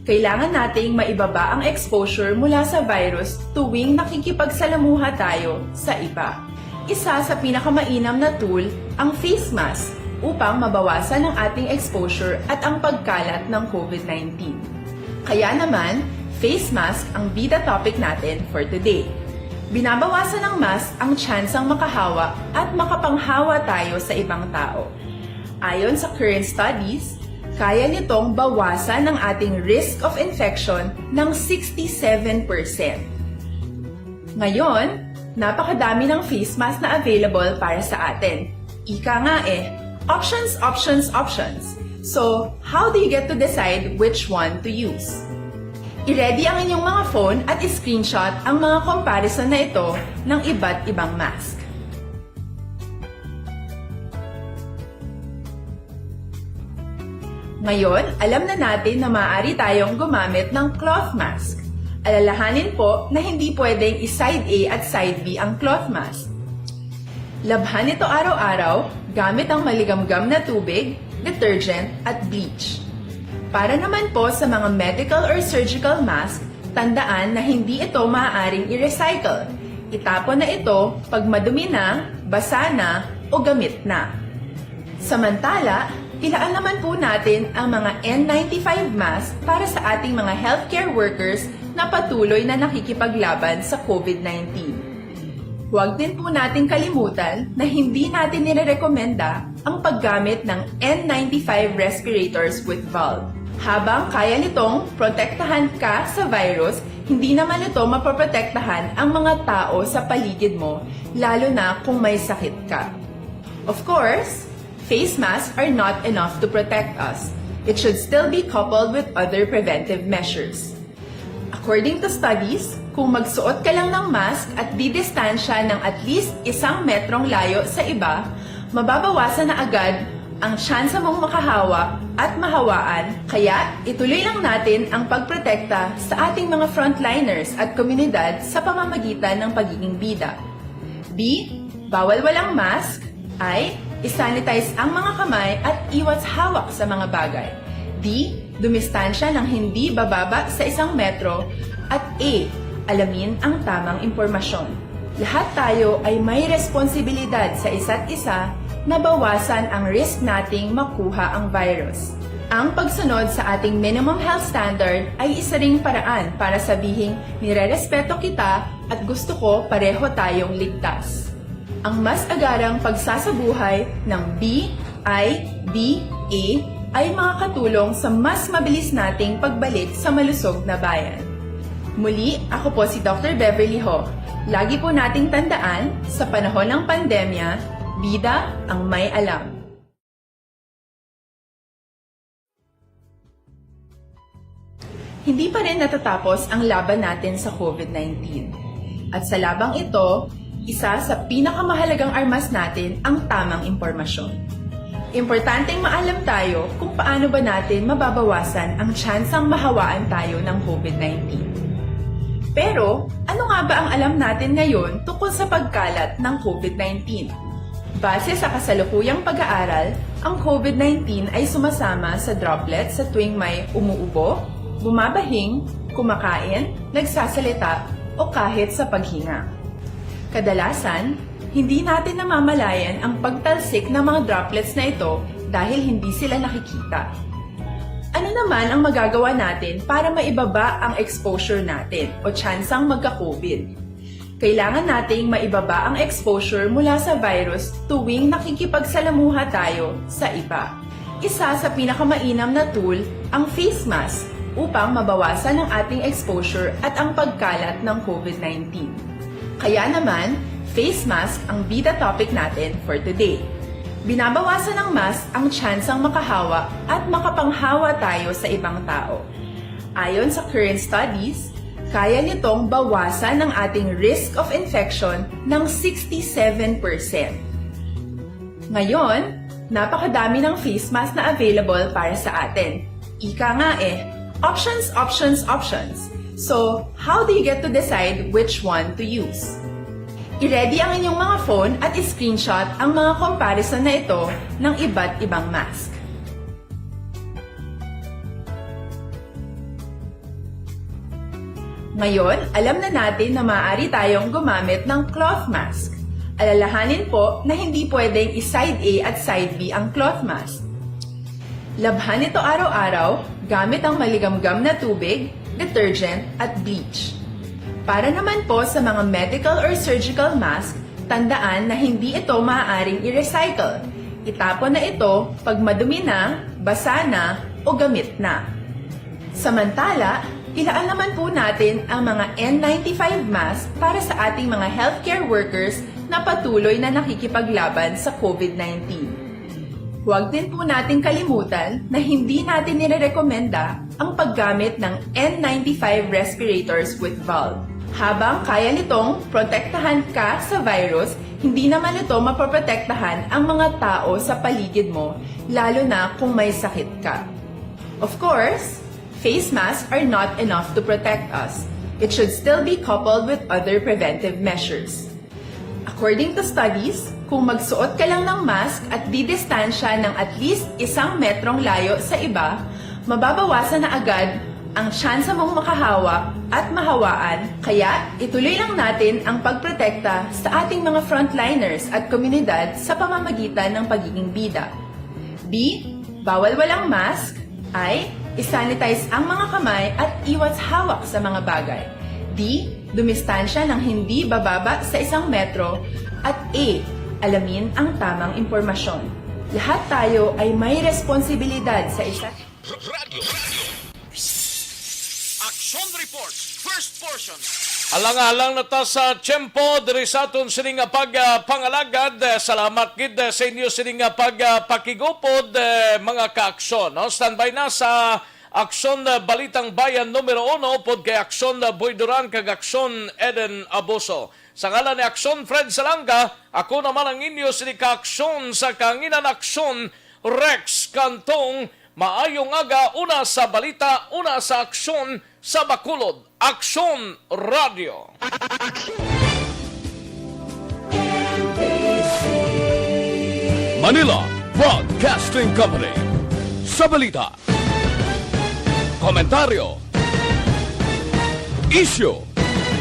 Kailangan nating maibaba ang exposure mula sa virus tuwing nakikipagsalamuha tayo sa iba. Isa sa pinakamainam na tool ang face mask upang mabawasan ang ating exposure at ang pagkalat ng COVID nineteen. Kaya naman, face mask ang bida topic natin for today. Binabawasan ng mask ang tsansang makahawa at makapanghawa tayo sa ibang tao. Ayon sa current studies, kaya nitong bawasan ang ating risk of infection ng sixty-seven percent. Ngayon, napakadami ng face mask na available para sa atin. Ika nga eh, options, options, options. So, how do you get to decide which one to use? I-ready ang inyong mga phone at i-screenshot ang mga comparison na ito ng iba't ibang mask. Ngayon, alam na natin na maaari tayong gumamit ng cloth mask. Alalahanin po na hindi pwedeng i-side A at side B ang cloth mask. Labhan ito araw-araw gamit ang maligamgam na tubig, detergent, at bleach. Para naman po sa mga medical or surgical mask, tandaan na hindi ito maaaring i-recycle. Itapon na ito pag madumi na, basa na, o gamit na. Samantala, ilaan naman po natin ang mga N ninety-five mask para sa ating mga healthcare workers na patuloy na nakikipaglaban sa COVID nineteen. Huwag din po nating kalimutan na hindi natin nirerekomenda ang paggamit ng N ninety-five respirators with valve. Habang kaya nitong protektahan ka sa virus, hindi naman ito mapoprotektahan ang mga tao sa paligid mo, lalo na kung may sakit ka. Of course, face masks are not enough to protect us. It should still be coupled with other preventive measures. According to studies, kung magsuot ka lang ng mask at didistansya ng at least isang metrong layo sa iba, mababawasan na agad ang tsansa mong makahawa at mahawaan, kaya ituloy lang natin ang pagprotekta sa ating mga frontliners at komunidad sa pamamagitan ng pagiging bida. B, bawal walang mask. I, isanitize ang mga kamay at iwas hawak sa mga bagay. D, dumistansya ng hindi bababa sa isang metro. At A, alamin ang tamang impormasyon. Lahat tayo ay may responsibilidad sa isa't isa na bawasan ang risk nating makuha ang virus. Ang pagsunod sa ating minimum health standard ay isa ring paraan para sabihing nirerespeto kita at gusto ko pareho tayong ligtas. Ang mas agarang pagsasabuhay ng B I B A ay makakatulong sa mas mabilis nating pagbalik sa malusog na bayan. Muli, ako po si Doctor Beverly Ho. Lagi po nating tandaan, sa panahon ng pandemya, bida ang may alam. Hindi pa rin natatapos ang laban natin sa COVID nineteen. At sa labang ito, Isa sa pinakamahalagang armas natin ang tamang impormasyon. Importanteng maalam tayo kung paano ba natin mababawasan ang tsansang mahawaan tayo ng COVID nineteen. Pero, ano nga ba ang alam natin ngayon tungkol sa pagkalat ng COVID nineteen? Base sa kasalukuyang pag-aaral, ang COVID nineteen ay sumasama sa droplets sa tuwing may umuubo, bumabahing, kumakain, nagsasalita, o kahit sa paghinga. Kadalasan, hindi natin namamalayan ang pagtalsik ng mga droplets na ito dahil hindi sila nakikita. Ano naman ang magagawa natin para maibaba ang exposure natin o tsansang magka-COVID? Kailangan nating maibaba ang exposure mula sa virus tuwing nakikipagsalamuha tayo sa iba. Isa sa pinakamainam na tool ang face mask upang mabawasan ang ating exposure at ang pagkalat ng COVID nineteen. Kaya naman, face mask ang bida topic natin for today. Binabawasan ng mask ang tsansang makahawa at makapanghawa tayo sa ibang tao. Ayon sa current studies, kaya nitong bawasan ang ating risk of infection ng sixty-seven percent. Ngayon, napakadami ng face mask na available para sa atin. Ika nga eh, options, options, options. So, how do you get to decide which one to use? I-ready ang inyong mga phone at i-screenshot ang mga comparison na ito ng iba't ibang mask. Ngayon, alam na natin na maaari tayong gumamit ng cloth mask. Alalahanin po na hindi pwedeng i-side A at side B ang cloth mask. Labhan ito araw-araw gamit ang maligamgam na tubig, detergent, at bleach. Para naman po sa mga medical or surgical mask, tandaan na hindi ito maaaring i-recycle. Itapon na ito pag madumi na, basa na, o gamit na. Samantala, ilaan naman po natin ang mga N ninety-five mask para sa ating mga healthcare workers na patuloy na nakikipaglaban sa COVID nineteen. Huwag din po nating kalimutan na hindi natin nirerekomenda ang paggamit ng N ninety-five respirators with valve. Habang kaya nitong protektahan ka sa virus, hindi naman ito mapoprotektahan ang mga tao sa paligid mo, lalo na kung may sakit ka. Of course, face masks are not enough to protect us. It should still be coupled with other preventive measures. According to studies, kung magsuot ka lang ng mask at didistansya ng at least isang metrong layo sa iba, mababawasan na agad ang tsansa mong makahawa at mahawaan, kaya ituloy lang natin ang pagprotekta sa ating mga frontliners at komunidad sa pamamagitan ng pagiging bida. B, bawal walang mask. I, i-sanitize ang mga kamay at iwas hawak sa mga bagay. D, dumistansya ng hindi bababa sa isang metro. At E, alamin ang tamang impormasyon. Lahat tayo ay may responsibilidad sa isa't Radyo. Action Report, first portion. Alang-alang na ta sa tiyempo diri sa aton sini nga pag, ah, pangalagad. Eh, salamat gid, eh, sa inyo sini nga pag, ah, pakigupod, eh, mga ka-aksyon, no? Standby na sa Aksyon, eh, Balitang Bayan numero uno, upod kay Aksyon, eh, Boy Duran kag Aksyon Eden Abuso. Sa ngalan ni Aksyon Fred Salanga, ako naman ang inyo sini ka-aksyon sa kahanginan, Aksyon Rex Cantong. Maayong aga, una sa balita, una sa aksyon sa Bacolod. Aksyon Radio. Manila Broadcasting Company. Sa balita, komentaryo, isyu,